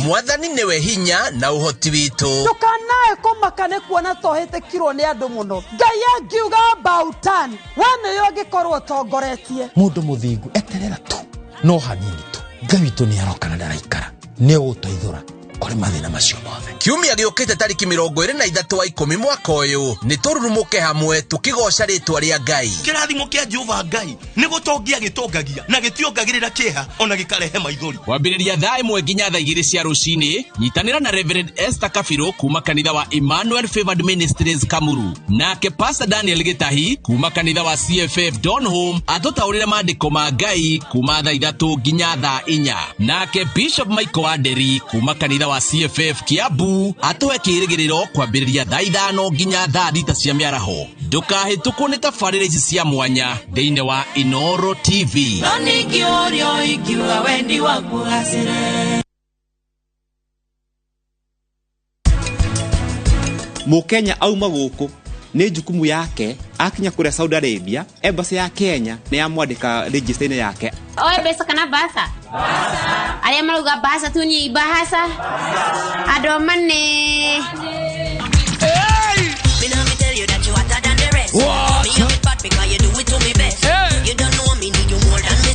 Mwathani nĩwe hinya na ũhoti witũ. Ndũkanae kũmaka nĩ kuona tohĩtĩkirwo nĩ andũ mũno. Ngai angiuga about turn, we nĩyo ũngĩkorwo ũtongoretie. Mũndũ mũthingu eterera tu no hanini tu Ngai witũ nĩ aroka na ndaraikara nĩ ũgũteithũra kũrĩ mathĩna macio mothe. Kiumia gĩũkĩte tarĩki 23 wa 10 mwaka ũyũ nĩ tũrurumũke hamwe tũkĩgoca rĩtwa rĩa Ngai. Kĩrathimo kĩa Jehova Ngai nĩ gũtongia gĩtongagia na gĩtiongagĩrĩra kĩeha ona gĩkarehe maithori. Kwambĩrĩria thaa 1 nginya thaa 2 cia rũcinĩ, nyitanĩra na Reverend Esther Kabirũ kuma kanitha wa Emmanuel Favored Ministries Kamuru, nake Pastor Daniel Gĩtahi kuma kanitha wa CFF Donholm atũtaũrĩre maandĩko ma Ngai kuma thaa 3 nginya thaa 4, nake Bishop Michael Wanderi kuma kanitha wa CFF Kiambu atũhe kĩĩrĩgĩrĩro kwambĩrĩria thaa 5 nginya thaa 6 cia mĩaraho. Ndũkahĩtũkwo nĩ tabarĩra ici cia mwanya thĩinĩ wa Inoro TV. No ningĩũrio ingiuga wendi waku ũgacĩre. Mũkenya auma gũkũ nĩ jukumu yake akinya kũrĩa Saudi Arabia, embassy ya Kenya nĩ yamwandĩka register-inĩ yake. Oe mbeca kana bahasa? Arĩa marauga bahasa tu ni bahasa. Andũ a money. Me now me tell you that you hotter than the rest. What? Me have it bad because you do it to me best. You don't know me need you more than me.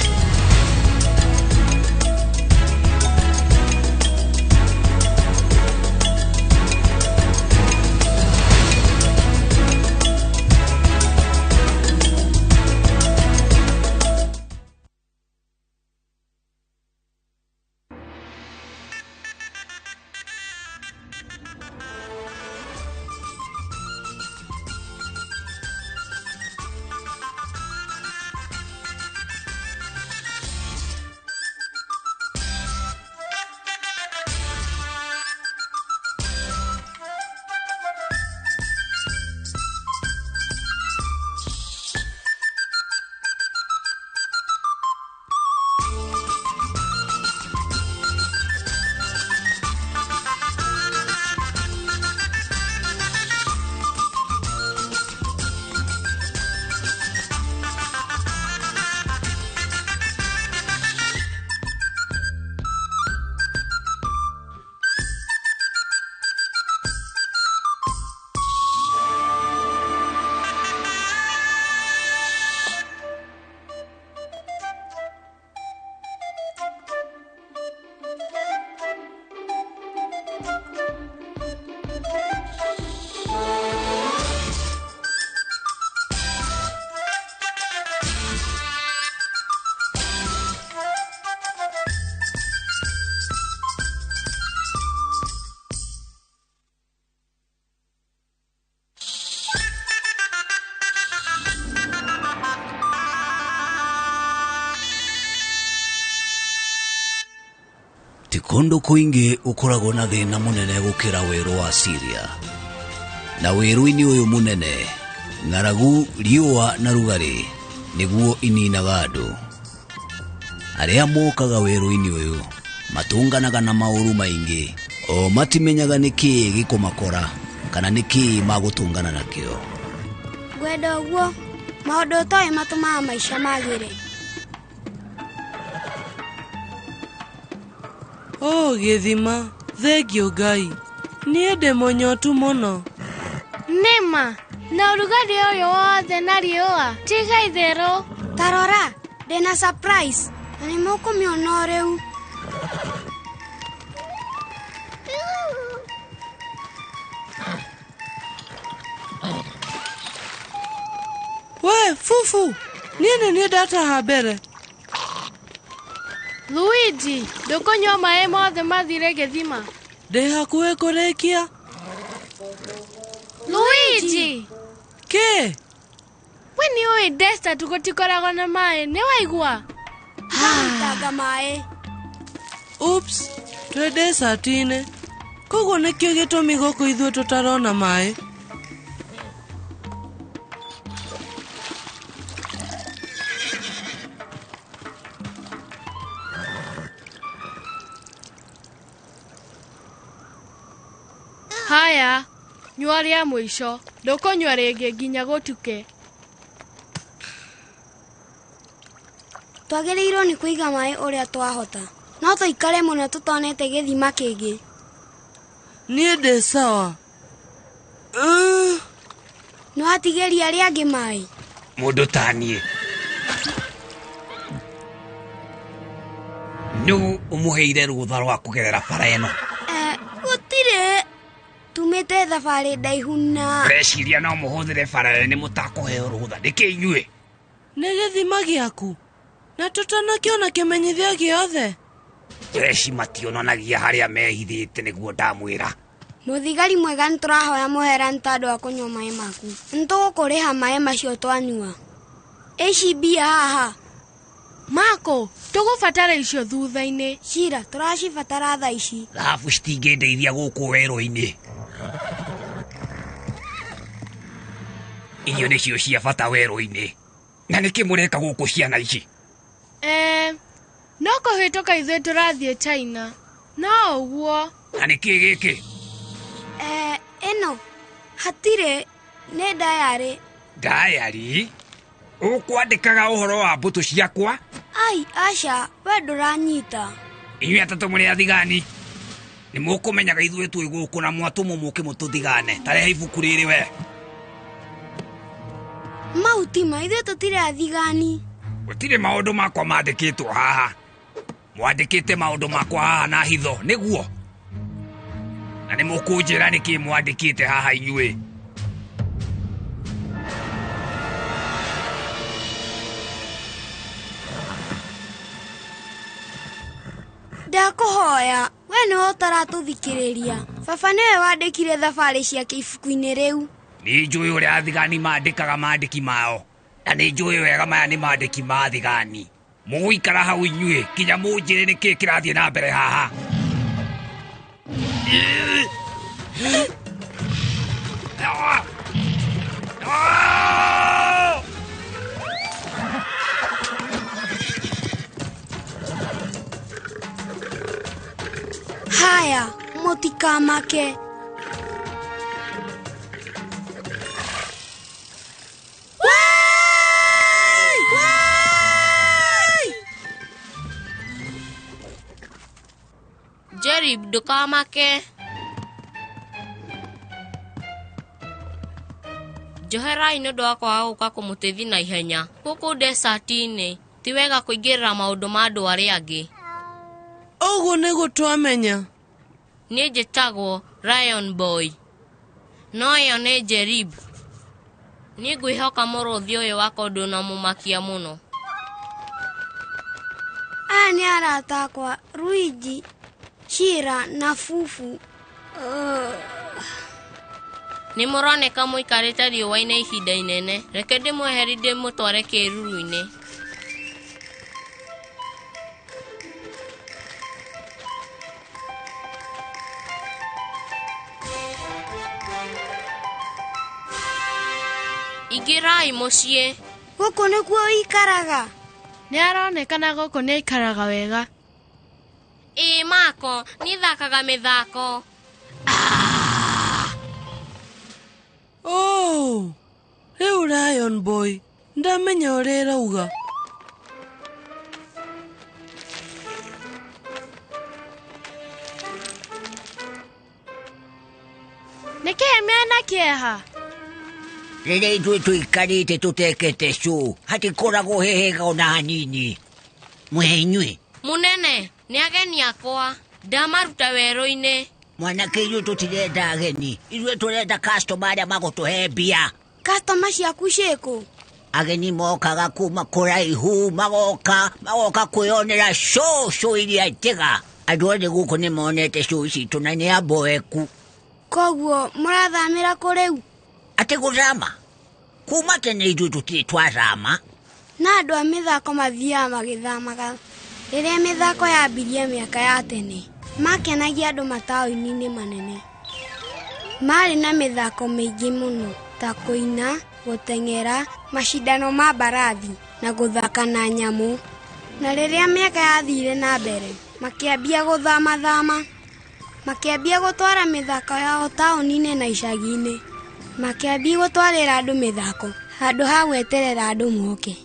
Ti kũndũ kũingĩ ũkoragwo na thĩna mũnene gũkĩra werũ wa Syria. Na werũ-inĩ ũyũ mũnene, ng'aragu, riũa na rugarĩ nĩguo ininaga andũ. Arĩa mokaga werũ-inĩ ũyũ matũnganaga na maũru maingĩ, o matimenyaga nĩkĩĩ gĩkũmakora kana nĩkĩĩ magũtũngana nakĩo. Ngwenda ũguo, maũndũ ũtoĩ matũmaga maica magĩre. Oh, gĩthima, thengiũ Ngai. Niĩ ndĩ mũnyotu mũno. Nĩma, na ũrugarĩ ũyũ wothe na riũa, tiga itherũ. Ta rora, ndĩna surprise na nĩ mũkũmĩona o rĩu. We, fufu, niĩ nĩ niĩ ndataha mbere. Luigi, ndũkũnyua maĩ mothe mathire gĩthima. Ndĩ hakuhĩ kũrĩkia. Luigi! Kĩ? We nĩ ũĩ desert gũtikoragwo na maĩ, nĩ waigua? Ndagũitanga maĩ. Oops, twĩ desert-inĩ. Koguo nĩkĩo gĩtũmi gũkũ ithuĩ tũtarona maĩ. Haya, nyua rĩa mũico. Ndũkũnyua rĩngĩ nginya gũtuke. Twagĩrĩirwo nĩ kũiga maĩ ũrĩa twahota. No tũikare mũno tũtonete gĩthima kĩngĩ. Niĩ ndĩ sawa. Nĩwatigĩria arĩa angĩ maĩ? Mũndũ ta niĩ. Nũ ũmũheire rũtha rwa kũgerera bara ĩno? Gũtirĩ. Tumĩte thabarĩ ndaihu na... Ũreciria no mũhũthĩre bara ĩno mũtakũheo rũtha nĩkĩ inyuĩ? Nĩ gĩthima gĩaku? Na tũtanakĩona kĩmenyithia gĩothe? Jeshi mationanagia harĩa mehithĩte nĩguo ndamwĩra. Mũthigari mwega nĩ tũrahoya mũhera nĩ tondũ wa kũnyua maĩ maku. Nĩ tũgũkũrĩha maĩ macio twanyua. Ici mbia haha. Mako, tũgũbatara icio thutha-inĩ. Shira, tũracibatara thaa ici. Thahabu citingĩndeithia gũkũ werũ-inĩ. Irio nĩcio cia bata werũ-inĩ. Na nĩkĩ mũreka gũkũ ciana ici? No kũhĩtũka ithuĩ tũrathiĩ China. No ũguo. Na nĩkĩ gĩkĩ? Ĩno hatirĩ nĩ diary. Diary? Ũkwandĩkaga ũhoro wa mbũtũ ciakwa? Ai, aca, we ndũranyita. Inyuĩ atatũ mũrĩ athigani. Nĩ mũkũmenyaga ithuĩ twĩ gũkũ na mwatũmwo mũke mũtũthigane. Ta rehe ibuku rĩrĩ we. Mau ti ma, ithuĩ tũtirĩ athigani. Gũtirĩ maũndũ makwa mandĩkĩtwo haha. Mwandĩkĩte maũndũ makwa haha na hitho, nĩguo? Na nĩ mũkũnjĩra nĩkĩ mwandĩkĩte haha inyuĩ. Ndakũhoya, we nĩwe ũtaratũthikĩrĩria. Baba nĩwe wandĩkire thabarĩ ciake ibuku-inĩ rĩu. Nĩ njũĩ ũrĩa athigani mandĩkaga mandĩki mao. Na nĩ njũĩ wega maya nĩ mandĩki ma athigani. Mũgũikara hau inyuĩ nginya mũnjĩre nĩkĩ kĩrathiĩ na mbere haha. Haya, mũtikamake. Jerry, ndũkamake. Njoherai nĩ ũndũ wa kwaga gũka kũmũteithia na ihenya. Gũkũ desert-inĩ, ti wega kũingĩrĩra maũndũ ma andũ arĩa angĩ. Ũguo nĩguo twamenya. Niĩ njĩtagwo Lion Boy. No ĩyo nĩ Jerib. Niĩ ngwĩhoka mũrũthi ũyũ wakwa ndũnamũmakia mũno. Aya nĩ arata akwa, Luigi, Shira na Fufu. Nĩ mũroneka mũikarĩte riũa-inĩ ihinda inene. Reke ndĩmweherie ndĩmũtware kĩĩruru-inĩ. Ingĩrai mũciĩ. Gũkũ nĩkuo ũikaraga? Nĩ aronekana gũkũ nĩ aikaraga wega. Ĩĩ Mako, niĩ thakaga mĩthako. Oh, rĩu Lion Boy, ndamenya ũrĩa ĩrauga. Nĩkĩĩ mena kĩeha? Rĩrĩa ithuĩ tũikarĩte tũtekete cũ, hatikoragwo he hega ona hanini. Mwĩhe inyuĩ. Mũnene, nĩ ageni akwa. Ndamaruta werũ-inĩ. Mwanake ithuĩ tũtirenda ageni. Ithuĩ tũrenda customer arĩa magũtũhe mbia. Customer ciaku ciĩkũ? Ageni mokaga kuma kũraihu, magoka, magoka kwĩyonera show, show iria njega. Andũ othe gũkũ nĩ monete show citũ na nĩ amboeku. Koguo mũrathamĩra kũ rĩu? Atĩ gũthama? Kuma tene ithuĩ tũtirĩ twathama. Na andũ a mĩthako mathiaga magĩthamaga. Rĩrĩa mĩthako yambirie mĩaka ya tene, makenagia andũ mataũni-inĩ manene. Maarĩ na mĩthako mĩingĩ mũno ta kũina, gũteng'era, macindano ma mbarathi na gũthaka na nyamũ. Na rĩrĩa mĩaka yathire na mbere, makĩambia gũthamathama. Makĩambia gũtwara mĩthako yao taũni-inĩ na icagi-inĩ. Makĩambia gũtwarĩra andũ mĩthako handũ ha gweterera andũ moke.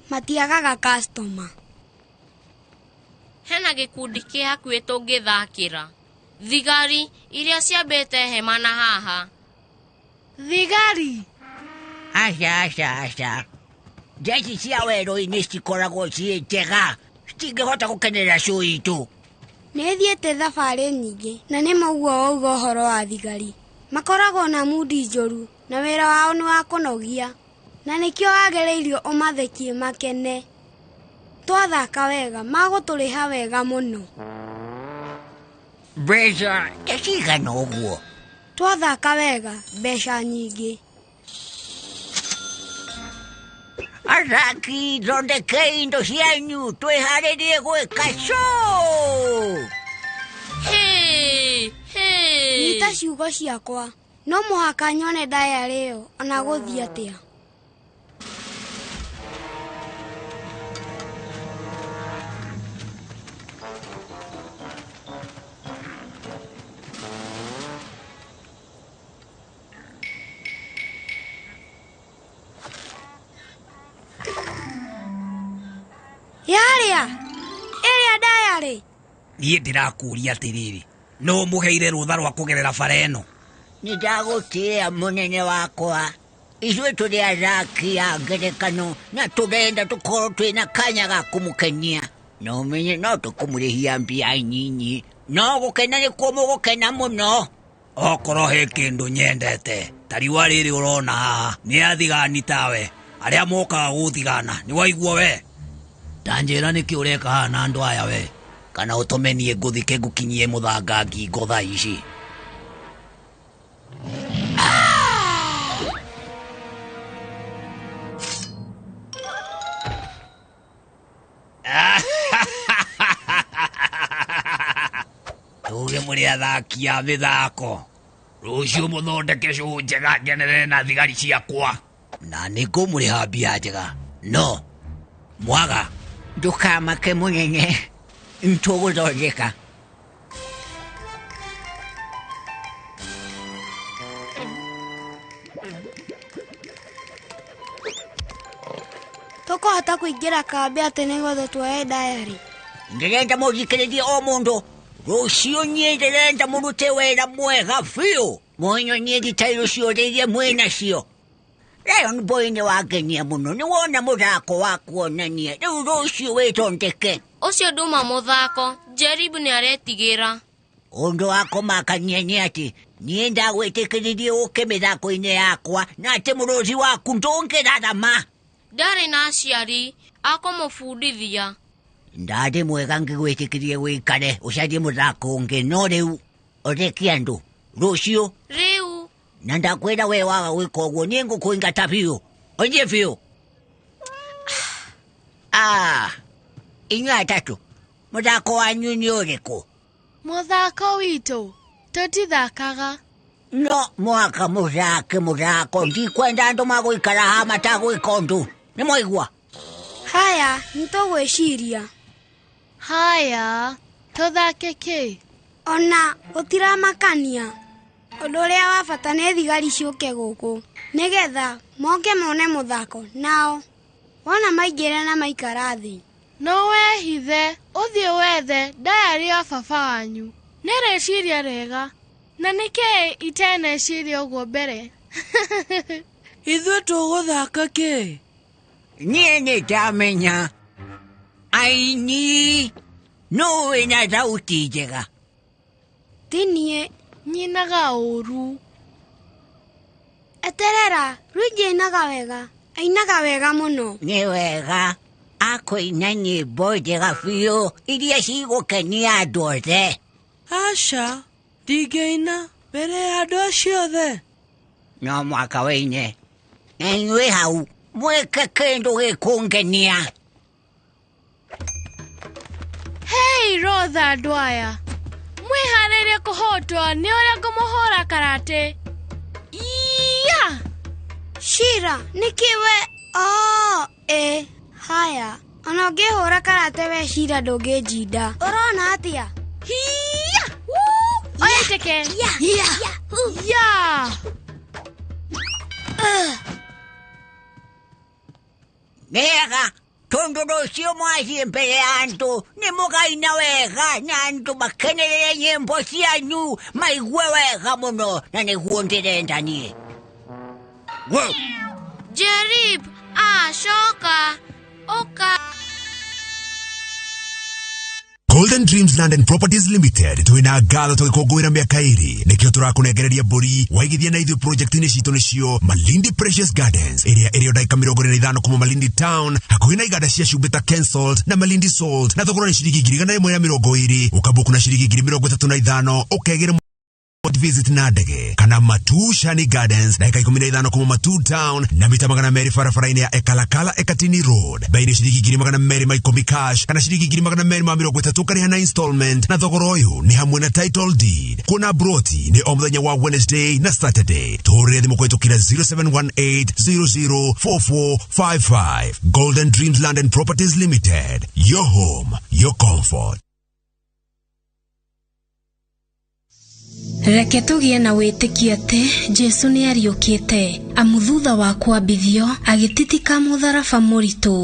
Matiagaga kastoma. Hena gĩkundi kĩ hakuhĩ tũngĩthakĩra. Thigari iria ciambĩte hema na haha. Thigari? Aca aca aca. Njeci cia werũ-inĩ cikoragwo ciĩ njega. Citingĩhota gũkenerera show itũ. Nĩ thiĩte thabarĩ nyingĩ na nĩ ma ũguo wauga ũhoro wa thigari. Makoragwo na mundi njũru na wĩra wao nĩ wa kũnogia. Na nĩkĩo wagĩrĩirio ũmathekie makene. Twathaka wega magũtũrĩha wega mũno. Mbeca ta cigana ũguo? Twathaka wega mbeca nyingĩ. Athaki thondekei indo cianyu twĩharĩrie gwĩka show. Hĩ, hĩ. Nyita ciugo ciakwa. No mũhaka nyone dayarĩ ĩyo ona gũthiĩ atĩa. Yarĩa! Ĩrĩa dayarĩ! Niĩ ndĩrakũria atĩrĩrĩ, no mũheire rũtha rwa kũgerera bara ĩno? Nĩ ndagũtĩa mũnene wakwa. Ithuĩ tũrĩ athaki a ngerekano na tũrenda tũkorwo twĩna kanya ga kũmũkenia. Na ũmenye no tũkũmũrĩhia mbia nyinyi, no gũkena nĩkuo mũgũkena mũno. Okorwo he kĩndũ nyendete, ta riũa rĩrĩ ũrona haha, nĩ athigani tawe, arĩa mokaga gũthigana, nĩ waigua we? Ta njĩra nĩkĩ ũreka haha na andũ aya we? Kana ũtũme niĩ ngũthike ngũkinyie mũthanga ngingo thaa ici. Tuge mũrĩ athaki a mĩthako. Rũciũ mũthondeke show njega ngenere na thigari ciakwa. Na nĩ ngũmũrĩha mbia njega. No mwaga ndũkamake mũnene, nĩtũgũthondeka. Tũkũhota kũingĩra kambĩ atĩ nĩgetha tuoye dayarĩ. Ndĩrenda mũthikĩrĩrie o mũndũ. Rũciũ niĩ ndĩrenda mũrute wĩra mwega biũ. Mũnyonie thitairũ ciothe iria mwĩnacio. Lion Boy nĩ wangenia mũno, nĩ wona mũthako wa kuonania. Rĩu rũciũ wĩthondeke. Ũcio nduma mũthako, Jerib nĩ aretigĩra. Ũndũ wa kũmakania nĩ atĩ niĩ ndagwĩtĩkĩririe ũke mĩthako-inĩ yakwa na atĩ mũrũthi waku ndũngĩrarama. Ndarĩ na aciari a kũmũbundithia. Ndarĩ mwega ngĩgwĩtĩkĩrie wĩikare ũcarie mũthako ũngĩ no rĩu ũrekie andũ rũciũ. Rĩu Na ndakwĩra we waga gwĩka ũguo niĩ ngũkũingata biũ. Ũthiĩ biũ. Ah, inyuĩ atatũ, mũthako wanyu nĩ ũrĩkũ? Mũthako witũ tũtithakaga. No mũhaka mũthake mũthako, ndikwenda andũ magũikara haha matagwĩka ũndũ. Nĩ mwaigua? Haya, nĩtũgwĩciria. Haya, tũthake kĩ? Ona gũtiramakania. Ũndũ ũrĩa wa bata nĩ thigari ciũke gũkũ nĩgetha moke mone mũthako nao. Wona maingĩra na maikara thĩ. No wehithe ũthiĩ wethe dayarĩ ya baba wanyu. Nĩ rĩciria rĩega. Na nĩkĩĩ itaneciria ũguo mbere? Ithuĩ tũgũthaka kĩ? Niĩ nĩ ndamenya. Aini, nũ wĩna thauti njega? Ti niĩ. Nyinaga ũru. Eterera, Luigi ainaga wega. Ainaga wega mũno. Nĩ wega. Akũina nyĩmbo njega biũ iria cigũkenia andũ othe. Aca, ndingĩina mbere ya andũ acio othe. No mũhaka wĩine. Na inyuĩ hau mwĩke kĩndũ gĩkũngenia. Mahei rotha andũ aya. Mwĩharĩrie kũhotwo nĩ ũrĩa ngũmũhũra karate. Iya! Shira, nĩkĩ we oh, ĩ haya ona ũngĩhũra karate we Shira ndũngĩnjinda. Ũrona atĩa? Hiya! Oya iteke. Ya. Ya! Nĩega tondũ rũciũ mwathiĩ mbere ya andũ nĩ mũkaina wega na andũ makenerere nyĩmbo cianyu maigue wega mũno na nĩguo ndĩrenda niĩ. Wow. Jerib, acoka ũka. Golden Dreams Land and Properties Limited twina ngatho tũgĩkũngũĩra mĩaka ĩrĩ nĩkĩo tũrakũnengereria mbũri waigithia na ithuĩ project-inĩ citũ nĩcio Malindi Precious Gardens ĩrĩa ĩrĩ o ndagĩka 45 kuma Malindi Town hakuhĩ na iganda cia cumbĩ ta Kensalt na Malindi Salt na thogora nĩ ciringi 120,000 ũkabuku na ciringi 35,000 ũkegĩra visit na ndege kana Matu Shani Gardens ndagĩka 15 kuma Matu Town na mita 200 barabara-inĩ ya Ekalakala Ekatini Road bei nĩ ciringi 210,000 cash kana ciringi 230,000 ũkarĩha na installment na thogora ũyũ nĩ hamwe na title deed kuona broti nĩ o mũthenya wa Wednesday na Saturday tũhũrĩre thimũ kũhĩtũkĩra 0718004455 Golden Dreams Land and Properties Limited, your home, your comfort. Reke tũgĩe na wĩtĩkio atĩ Jesũ nĩ ariũkĩte amu thutha wa kwambithio agĩtitika mũtharaba mũritũ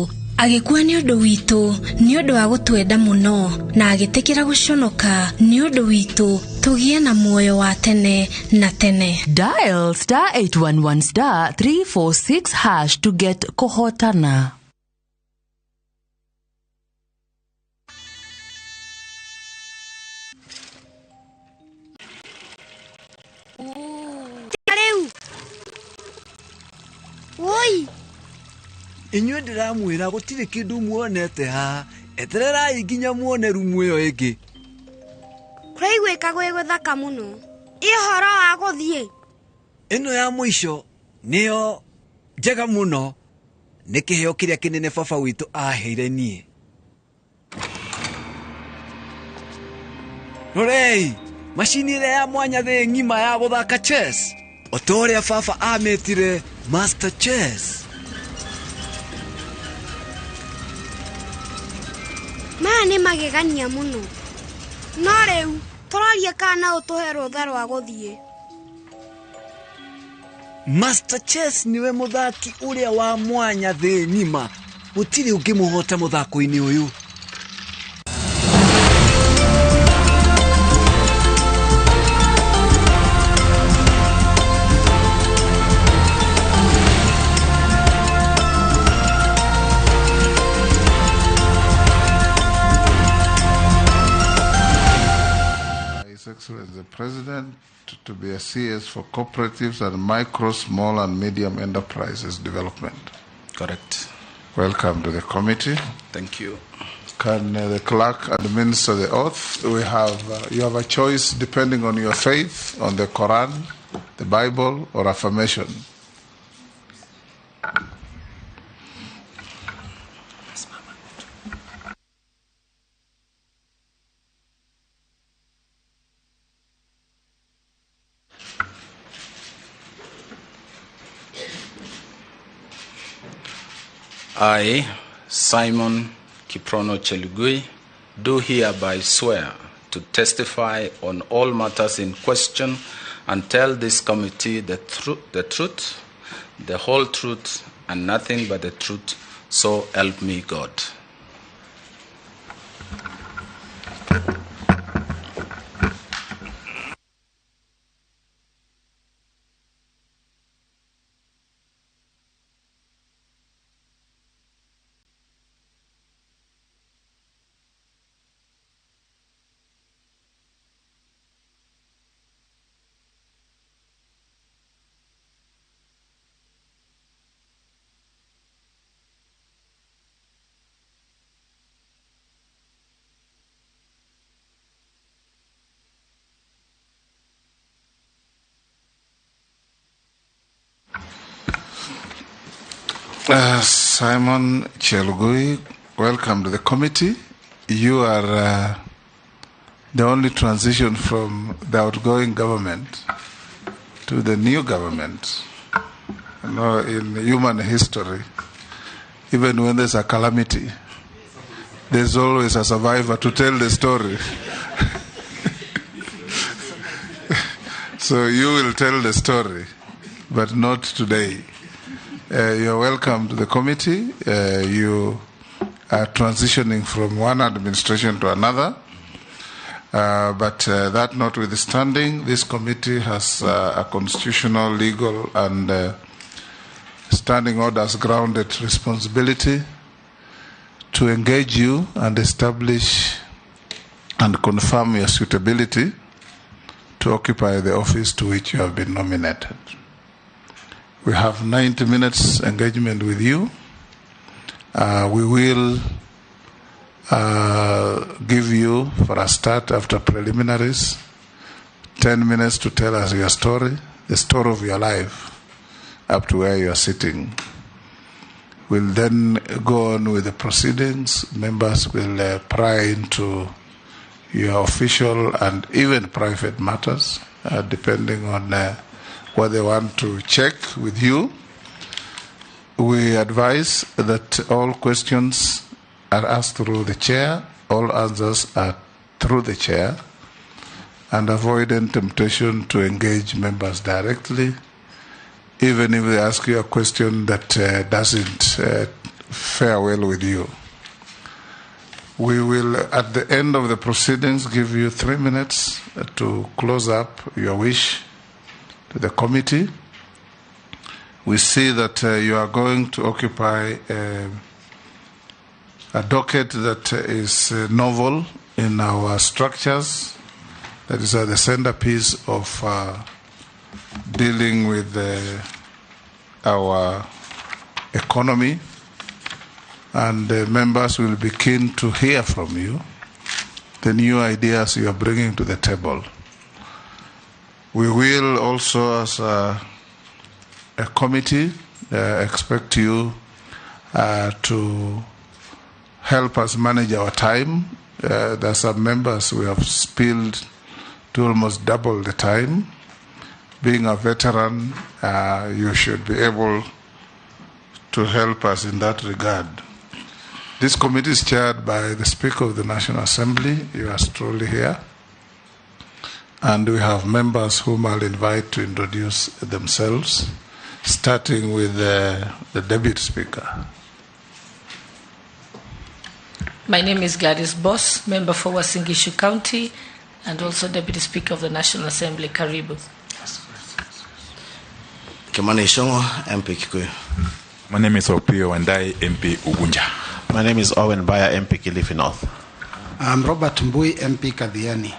agĩkua nĩ ũndũ witũ nĩ ũndũ wa gũtwenda mũno na agĩtĩkĩra gũconoka nĩ ũndũ witũ tũgĩe na muoyo wa tene na tene. Dial star 811 star 346 hash to get Kohotana. Rĩu. Woi. Inyuĩ ndĩramwĩra gũtirĩ kĩndũ muonete haha etererai nginya muone rumu ĩyo ĩngĩ. Kũraiguĩka gwĩ gũthaka mũno. Ĩ ũhoro wa gũthiĩ? Ĩno ya mũico nĩyo njega mũno nĩ kĩheo kĩrĩa kĩnene baba witũ aheire niĩ. Rorei macini ĩrĩa ya mwanya thĩ ng'ima ya gũthaka chess o ta ũrĩa baba amĩtire Master Chess. Maya nĩ magegania mũno. No rĩu tũroria kana no ũtũhe rũtha rwa gũthiĩ. Master Chess niwe mũthaki ũrĩa wa mwanya thĩ ng'ima gũtirĩ ũngĩmũhota mũthako-inĩ ũyũ. His Excellency the President to be a CS for cooperatives and micro, small and medium enterprises development. Correct. Welcome to the committee. Thank you. Can the clerk administer the oath? We have you have a choice depending on your faith, on the Quran, the Bible, or affirmation. I, Simon Kiprono Chelugui, do hereby swear to testify on all matters in question and tell this committee the truth, the whole truth, and nothing but the truth, so help me God. Simon Chelugui, welcome to the committee. You are The only transition from the outgoing government to the new government. You know, in human history, even when there's a calamity, there's always a survivor to tell the story. So you will tell the story, but not today. You're welcome to the committee. You are transitioning from one administration to another. But that notwithstanding, this committee has a constitutional, legal, and standing orders grounded responsibility to engage you and establish and confirm your suitability to occupy the office to which you have been nominated. We have 90 minutes engagement with you. We will give you, for a start, after preliminaries, 10 minutes to tell us your story, the story of your life, up to where you are sitting. We'll then go on with the proceedings. Members will pry into your official and even private matters, depending on what they want to check with you. We advise that all questions are asked through the chair, all answers are through the chair, and avoid any temptation to engage members directly, even if they ask you a question that doesn't fare well with you. We will, at the end of the proceedings, give you 3 minutes to close up your wish to the committee. We see that you are going to occupy a docket that is novel in our structures, that is the centerpiece of dealing with our economy, and the members will be keen to hear from you the new ideas you are bringing to the table. We will also, as a committee, expect you to help us manage our time. There are some members we have spilled to almost double the time. Being a veteran, you should be able to help us in that regard. This committee is chaired by the Speaker of the National Assembly. You are truly here. And we have members whom I'll invite to introduce themselves, starting with the Deputy Speaker. My name is Gladys Boss, member for Uasin Gishu County, and also Deputy Speaker of the National Assembly. Karibu. Kimani Ichung'wah, MP Kikuyu. My name is Opiyo Wandayi, MP Ugunja. My name is Owen Baya, MP Kilifi North. I'm Robert Mbui, MP Kathiani.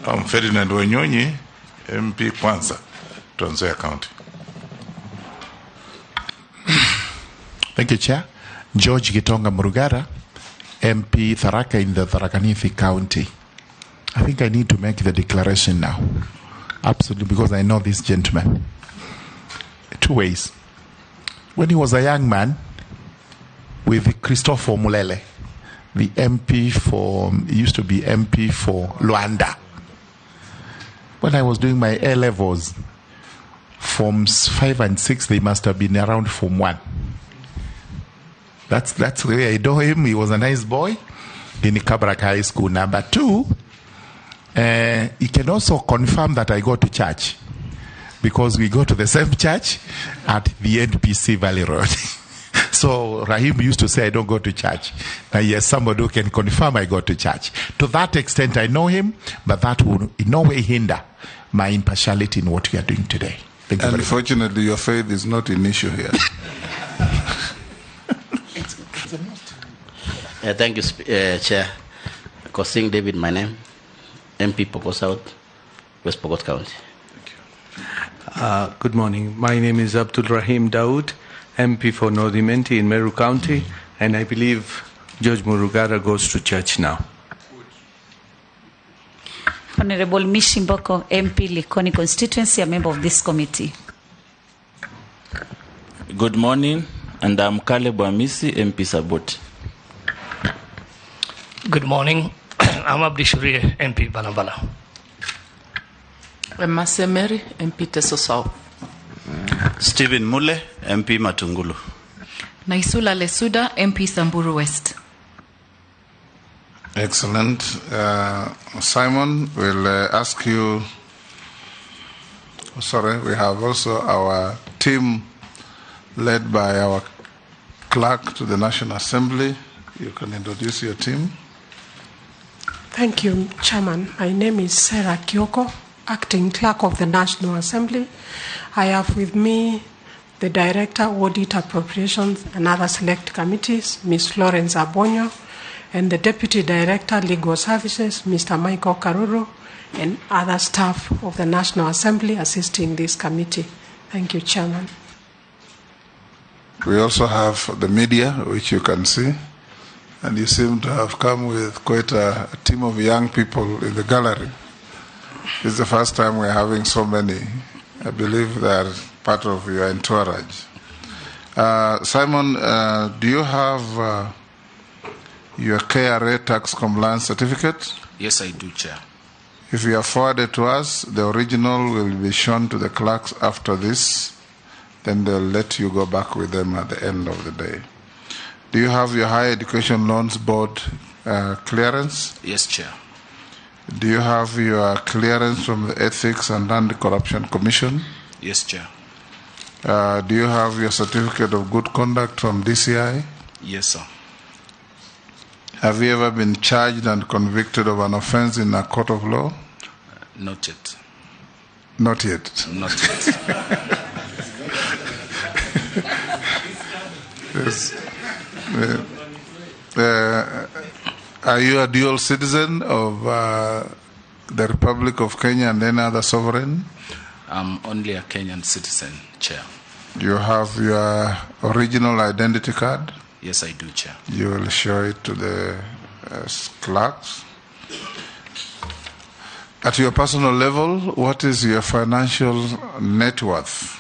I'm Ferdinand Wanyonyi, MP Kwanza, Trans Nzoia County. Thank you, Chair. George Gitonga Murugara, MP Tharaka in the Tharaka Nithi County. I think I need to make the declaration now. Absolutely, because I know this gentleman. 2 ways. When he was a young man, with Christopher Mulele, the MP for, he used to be MP for Luanda. When I was doing my A levels, Forms 5 and 6, they must have been around Form 1. That's the way I know him. He was a nice boy in Kabarak High School. Number 2, he can also confirm that I go to church, because we go to the same church at the NPC Valley Road. So Rahim used to say, I don't go to church. Now, yes, somebody who can confirm I go to church. To that extent, I know him, but that will in no way hinder my impartiality in what we are doing today. Thank you very much. Unfortunately, your faith is not an issue here. Thank you, Chair. Kosing David, my name. MP Pokot South, West Pokot County. Thank you. Good morning. My name is Abdul Rahim Daud, MP for North Imenti in Meru County, and I believe George Murugara goes to church now. Honorable Mishi Mboko, MP Likoni constituency, a member of this committee. Good morning, and I'm Caleb Amisi, MP Saboti. Good morning. I'm Abdi Shurie, MP Balambala. Emase Mary, MP Teso South. Stephen Mule, MP Matungulu. Naisula Lesuda, MP Samburu West. Excellent. Simon, will ask you. Sorry, we have also our team led by our clerk to the National Assembly. You can introduce your team. Thank you, Chairman. My name is Sarah Kioko, Acting Clerk of the National Assembly. I have with me the Director, Audit Appropriations and other select committees, Ms. Florence Abonyo, and the Deputy Director, Legal Services, Mr. Michael Karuru, and other staff of the National Assembly assisting this committee. Thank you, Chairman. We also have the media, which you can see, and you seem to have come with quite a team of young people in the gallery. It's the first time we're having so many. I believe they're part of your entourage. Simon, do you have your KRA tax compliance certificate? Yes, I do, Chair. If you are forwarded to us, the original will be shown to the clerks after this. Then they'll let you go back with them at the end of the day. Do you have your Higher Education Loans Board clearance? Yes, Chair. Do you have your clearance from the Ethics and Anti-Corruption Commission? Yes, Chair. Do you have your certificate of good conduct from DCI? Yes, sir. Have you ever been charged and convicted of an offense in a court of law? Not yet. Not yet. Not yet. Yes. Are you a dual citizen of the Republic of Kenya and any other sovereign? I'm only a Kenyan citizen, Chair. You have your original identity card? Yes, I do, Chair. You will show it to the clerks. At your personal level, what is your financial net worth?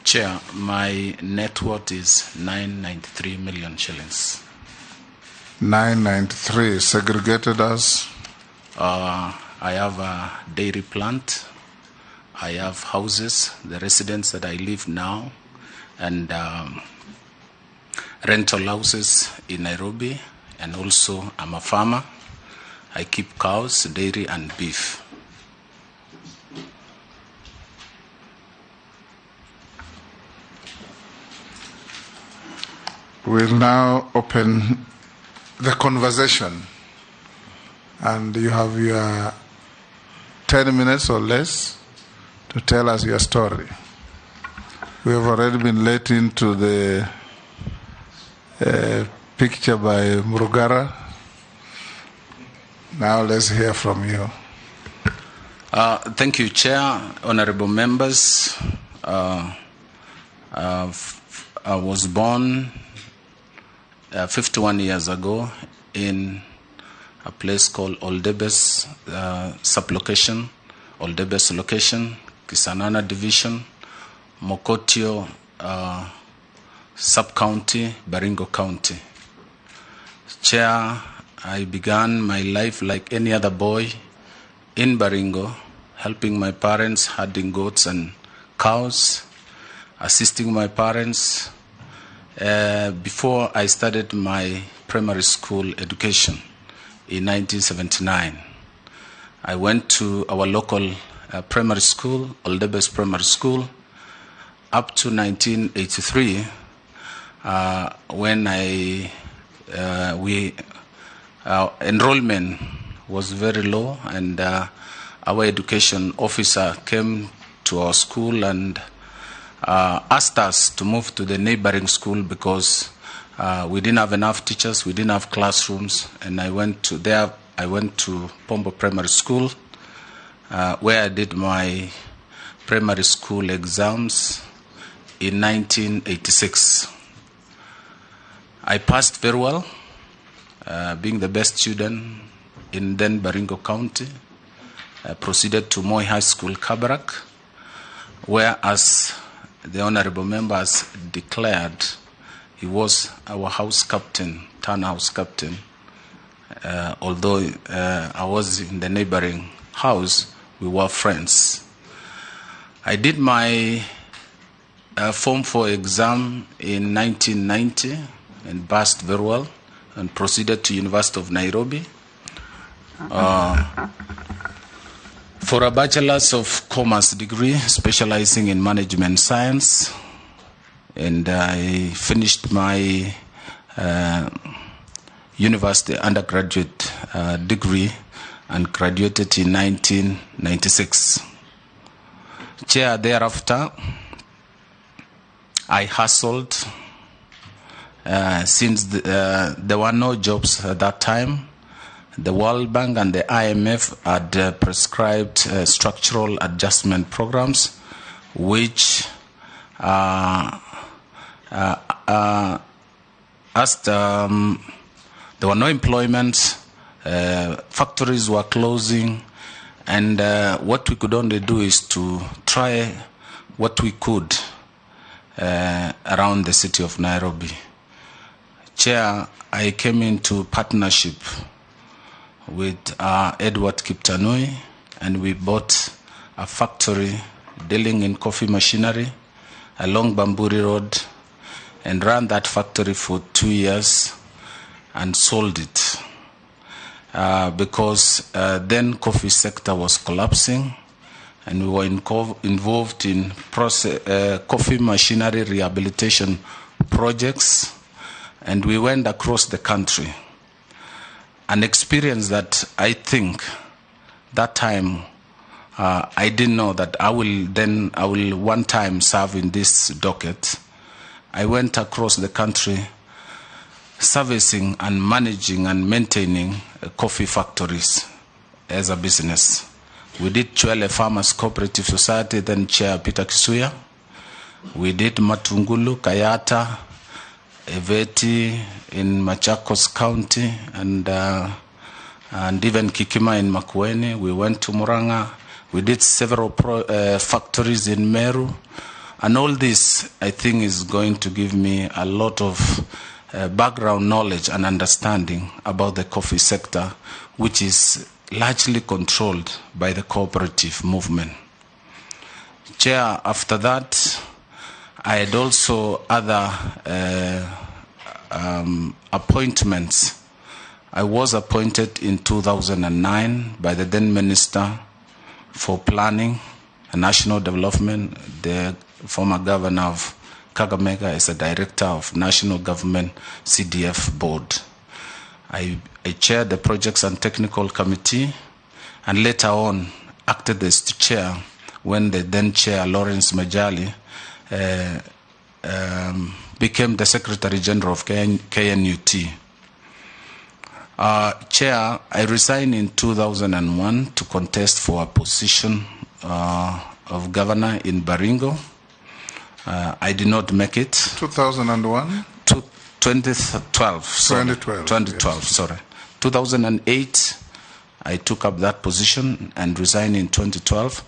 Chair, my net worth is 993 million shillings. 993, segregated as? I have a dairy plant. I have houses, the residence that I live now, and rental houses in Nairobi, and also I'm a farmer. I keep cows, dairy, and beef. We'll now open the conversation, and you have your 10 minutes or less to tell us your story. We have already been let into the picture by Murugara. Now let's hear from you. Thank you, Chair, honorable members. I was born 51 years ago in a place called Oldebes sublocation, Oldebes location, Kisanana division, Mokotio sub-county, Baringo County. Chair, I began my life like any other boy in Baringo, helping my parents herding goats and cows, assisting my parents before I started my primary school education in 1979. I went to our local primary school, Oldebes Primary School, up to 1983, when enrollment was very low, and our education officer came to our school and asked us to move to the neighboring school because we didn't have enough teachers, we didn't have classrooms, and I went to there. I went to Pombo Primary School, where I did my primary school exams in 1986. I passed very well, being the best student in then Baringo County. I proceeded to Moi High School, Kabarak, where, as the honorable members declared, he was our house captain, town house captain. Although I was in the neighboring house, we were friends. I did my Form 4 exam in 1990 and passed very well and proceeded to University of Nairobi for a Bachelor's of Commerce degree specializing in management science. And I finished my university undergraduate degree and graduated in 1996. Chair, thereafter, I hustled since there were no jobs at that time. The World Bank and the IMF had prescribed structural adjustment programs, which asked, there were no employment, factories were closing, and what we could only do is to try what we could around the city of Nairobi. Chair, I came into partnership with Edward Kiptanui, and we bought a factory dealing in coffee machinery along Bamburi Road and ran that factory for 2 years and sold it because then coffee sector was collapsing, and we were involved in coffee machinery rehabilitation projects, and we went across the country. An experience that I think that time I didn't know that I will one time serve in this docket. I went across the country servicing and managing and maintaining coffee factories as a business. We did Chwele Farmers Cooperative Society, then Chair Peter Kisuya. We did Matungulu, Kayata, Eveti in Machakos County, and even Kikima in Makueni. We went to Murang'a. We did several factories in Meru. And all this, I think, is going to give me a lot of background knowledge and understanding about the coffee sector, which is largely controlled by the cooperative movement. Chair, after that, I had also other appointments. I was appointed in 2009 by the then Minister for Planning and National Development, the former governor of Kakamega, as a director of National Government CDF Board. I chaired the Projects and Technical Committee, and later on acted as the chair when the then chair, Lawrence Majali, became the Secretary General of KNUT. Chair, I resigned in 2001 to contest for a position of governor in Baringo. I did not make it. 2001? 2012. Sorry. 2012. 2012, yes. Sorry. 2008, I took up that position and resigned in 2012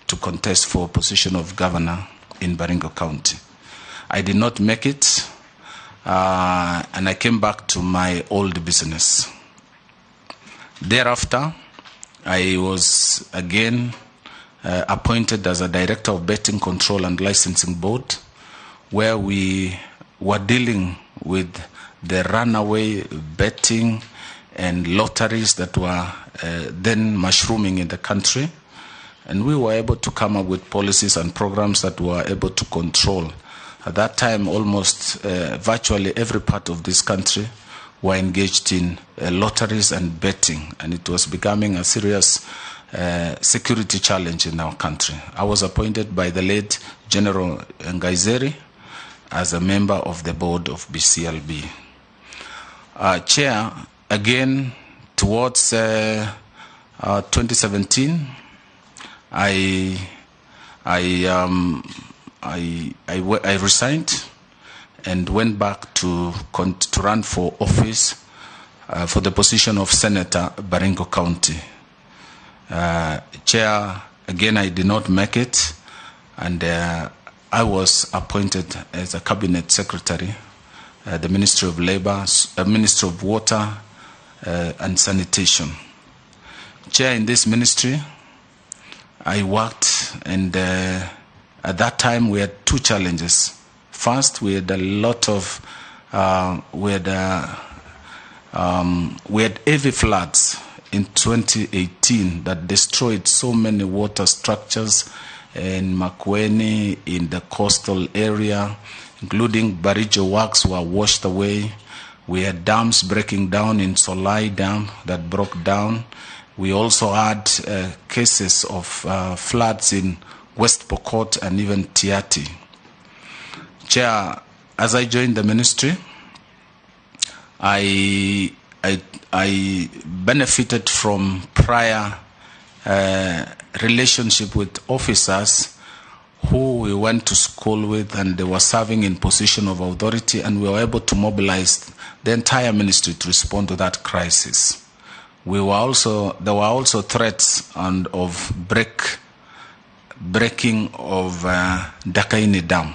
to contest for a position of governor in Baringo County. I did not make it, and I came back to my old business. Thereafter, I was again appointed as a director of Betting Control and Licensing Board, where we were dealing with the runaway betting and lotteries that were then mushrooming in the country. And we were able to come up with policies and programs that were able to control. At that time, almost virtually every part of this country were engaged in lotteries and betting, and it was becoming a serious security challenge in our country. I was appointed by the late General Ngaizeri as a member of the board of BCLB. Chair, again, towards 2017, I resigned and went back to run for office for the position of Senator Baringo County. Chair, again, I did not make it, and I was appointed as a cabinet secretary, the Ministry of Labor, Ministry of Water, and Sanitation. Chair, in this ministry, I worked, and at that time we had two challenges. First, we had a lot of we had heavy floods in 2018 that destroyed so many water structures in Makueni, in the coastal area, including Baricho works were washed away. We had dams breaking down in Solai Dam that broke down. We also had cases of floods in West Pokot and even Tiaty. Chair, as I joined the ministry, I benefited from prior relationship with officers who we went to school with, and they were serving in position of authority, and we were able to mobilize the entire ministry to respond to that crisis. There were also threats and of breaking of Ndakaini Dam.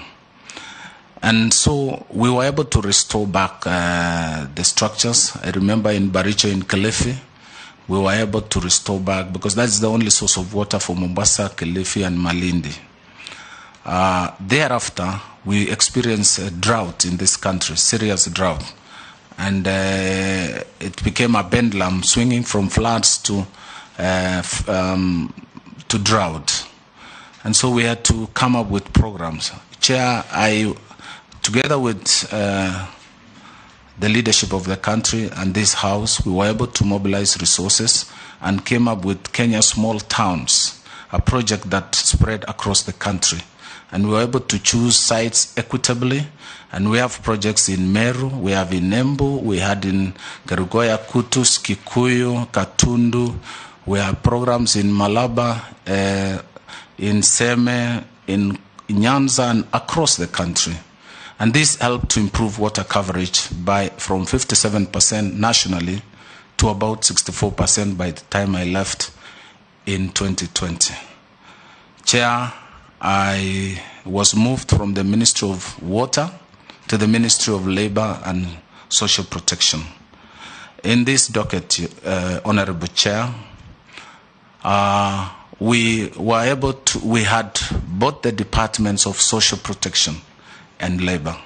And so we were able to restore back the structures. I remember in Baricho in Kilifi, we were able to restore back, because that's the only source of water for Mombasa, Kilifi, and Malindi. Thereafter, we experienced a drought in this country, serious drought. And it became a pendulum swinging from floods to drought. And so we had to come up with programs. Chair, I, together with the leadership of the country and this house, we were able to mobilize resources and came up with Kenya Small Towns, a project that spread across the country. And we were able to choose sites equitably. And we have projects in Meru, we have in Embu, we had in Kerugoya, Kutus, Kikuyu, Katundu. We have programs in Malaba, in Seme, in Nyanza, and across the country. And this helped to improve water coverage by from 57% nationally to about 64% by the time I left in 2020. Chair, I was moved from the Ministry of Water to the Ministry of Labor and Social Protection. In this docket, Honorable Chair, we were able to, we had both the departments of social protection and labor.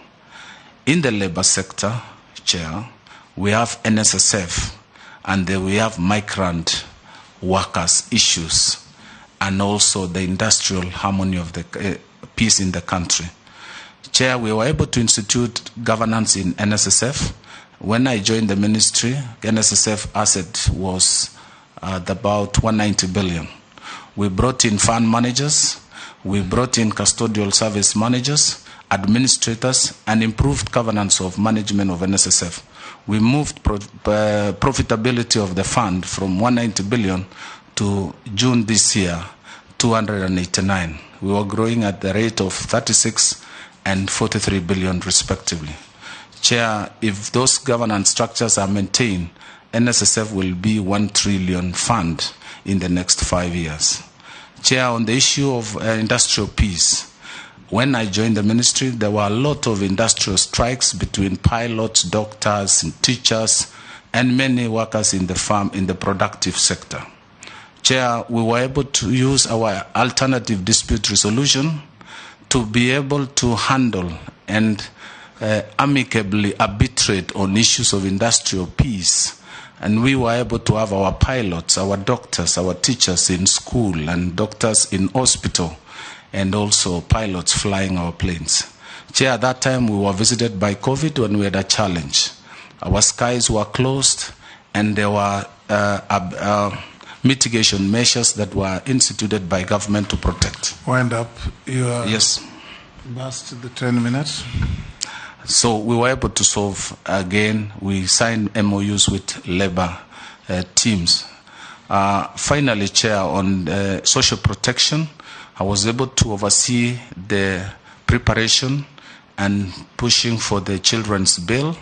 In the labor sector, Chair, we have NSSF and then we have migrant workers issues, and also the industrial harmony of the peace in the country. Chair, we were able to institute governance in NSSF. When I joined the ministry, NSSF asset was at about 190 billion. We brought in fund managers, we brought in custodial service managers, administrators, and improved governance of management of NSSF. We moved profitability of the fund from 190 billion to June this year, 289. We were growing at the rate of 36 and 43 billion respectively. Chair, if those governance structures are maintained, NSSF will be 1 trillion fund in the next 5 years. Chair, on the issue of industrial peace, when I joined the ministry, there were a lot of industrial strikes between pilots, doctors, and teachers, and many workers in the farm, in the productive sector. Chair, we were able to use our alternative dispute resolution to be able to handle and amicably arbitrate on issues of industrial peace. And we were able to have our pilots, our doctors, our teachers in school and doctors in hospital, and also pilots flying our planes. Chair, at that time we were visited by COVID when we had a challenge. Our skies were closed and there were mitigation measures that were instituted by government to protect. Wind up. You are yes. Past the 10 minutes. So we were able to solve again. We signed MOUs with labor teams. Finally, Chair, on social protection, I was able to oversee the preparation and pushing for the children's bill,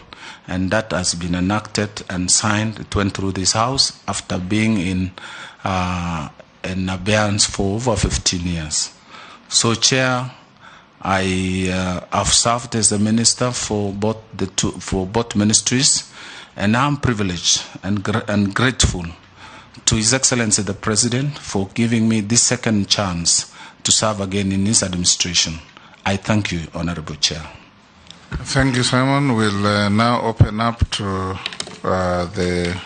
and that has been enacted and signed. It went through this house after being in abeyance for over 15 years. So, Chair, I have served as a minister for both the two, for both ministries, And I'm privileged and grateful to His Excellency the President for giving me this second chance to serve again in his administration. I thank you, Honorable Chair. Thank you, Simon. We'll now open up to the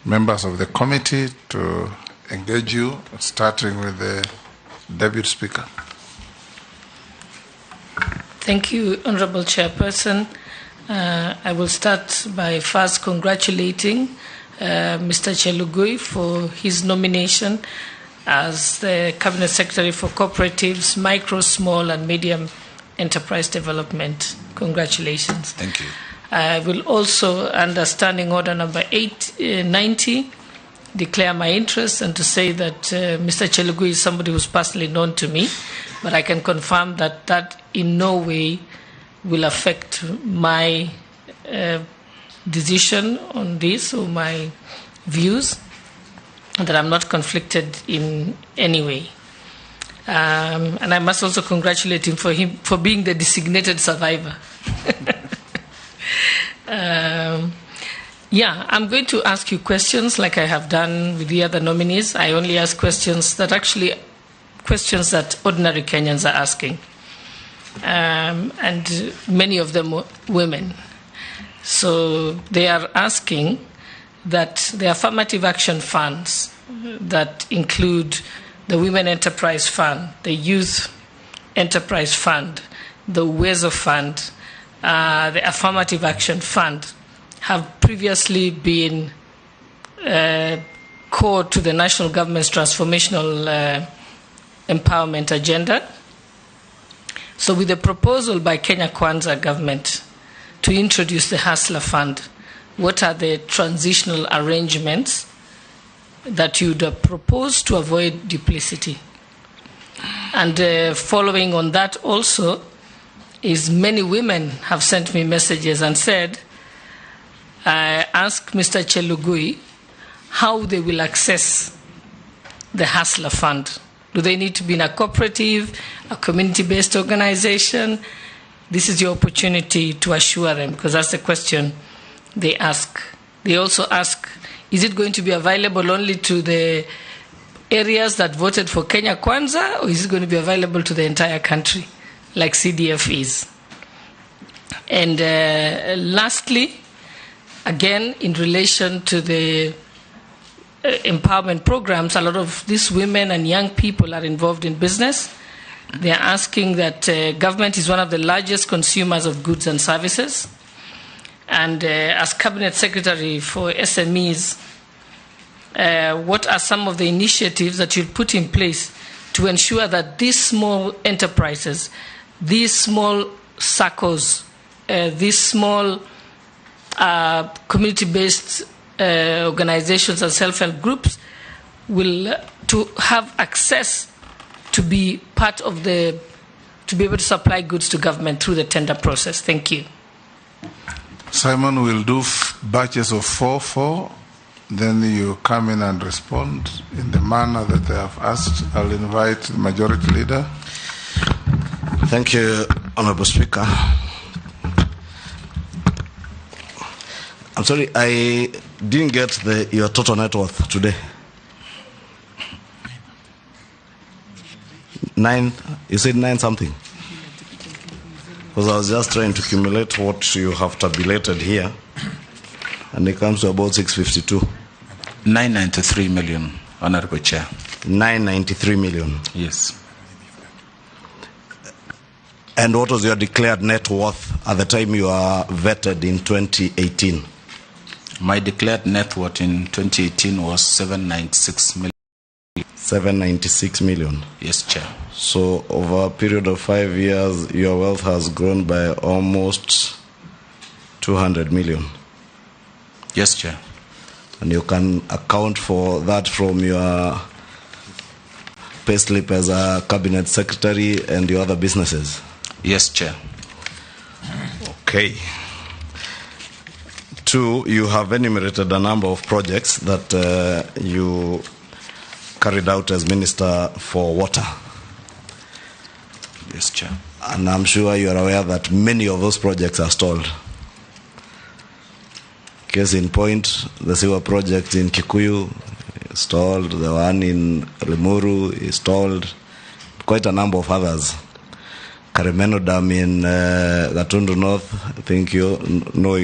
members of the committee to engage you, starting with the Deputy Speaker. Thank you, Honorable Chairperson. I will start by first congratulating Mr. Chelugui for his nomination as the Cabinet Secretary for Cooperatives, Micro, Small and Medium Enterprise Development. Congratulations. Thank you. I will also, under Standing Order number 890, declare my interest and to say that Mr. Chelugui is somebody who's personally known to me, but I can confirm that that in no way will affect my decision on this or my views, and that I'm not conflicted in any way. And I must also congratulate him for being the designated survivor. I'm going to ask you questions like I have done with the other nominees. I only ask questions that ordinary Kenyans are asking, and many of them women. So they are asking that the affirmative action funds that include the Women Enterprise Fund, the Youth Enterprise Fund, the Uwezo Fund, the Affirmative Action Fund, have previously been core to the national government's transformational empowerment agenda. So with the proposal by Kenya Kwanza government to introduce the Hustler Fund, what are the transitional arrangements that you'd propose to avoid duplicity? And following on that also is many women have sent me messages and said, ask Mr. Chelugui how they will access the Hustler Fund. Do they need to be in a cooperative, a community-based organization? This is your opportunity to assure them, because that's the question they ask. They also ask, is it going to be available only to the areas that voted for Kenya Kwanza, or is it going to be available to the entire country, like CDF is? And lastly, again, in relation to the empowerment programs, a lot of these women and young people are involved in business. They are asking that government is one of the largest consumers of goods and services. And as Cabinet Secretary for SMEs, what are some of the initiatives that you'll put in place to ensure that these small enterprises, these small SACCOs, these small community-based organizations and self-help groups will to have access to be part of the, to be able to supply goods to government through the tender process? Thank you. Simon will do batches of 4, then you come in and respond in the manner that they have asked. I'll invite the Majority Leader. Thank you, Honorable Speaker. I'm sorry, I didn't get your total net worth today. 9, you said 9 something? Because I was just trying to accumulate what you have tabulated here, and it comes to about 652. 993 million, Honorable Chair. 993 million. Yes. And what was your declared net worth at the time you were vetted in 2018? My declared net worth in 2018 was 796 million. 796 million. Yes, Chair. So over a period of 5 years, your wealth has grown by almost 200 million. Yes, Chair. And you can account for that from your payslip as a cabinet secretary and your other businesses? Yes, Chair. Okay. 2, you have enumerated a number of projects that you carried out as Minister for Water. Yes, Chair. And I'm sure you are aware that many of those projects are stalled. Case in point, the sewer project in Kikuyu is stalled, the one in Limuru is stalled, quite a number of others. Karimeno Dam in Gatundu North, I think you know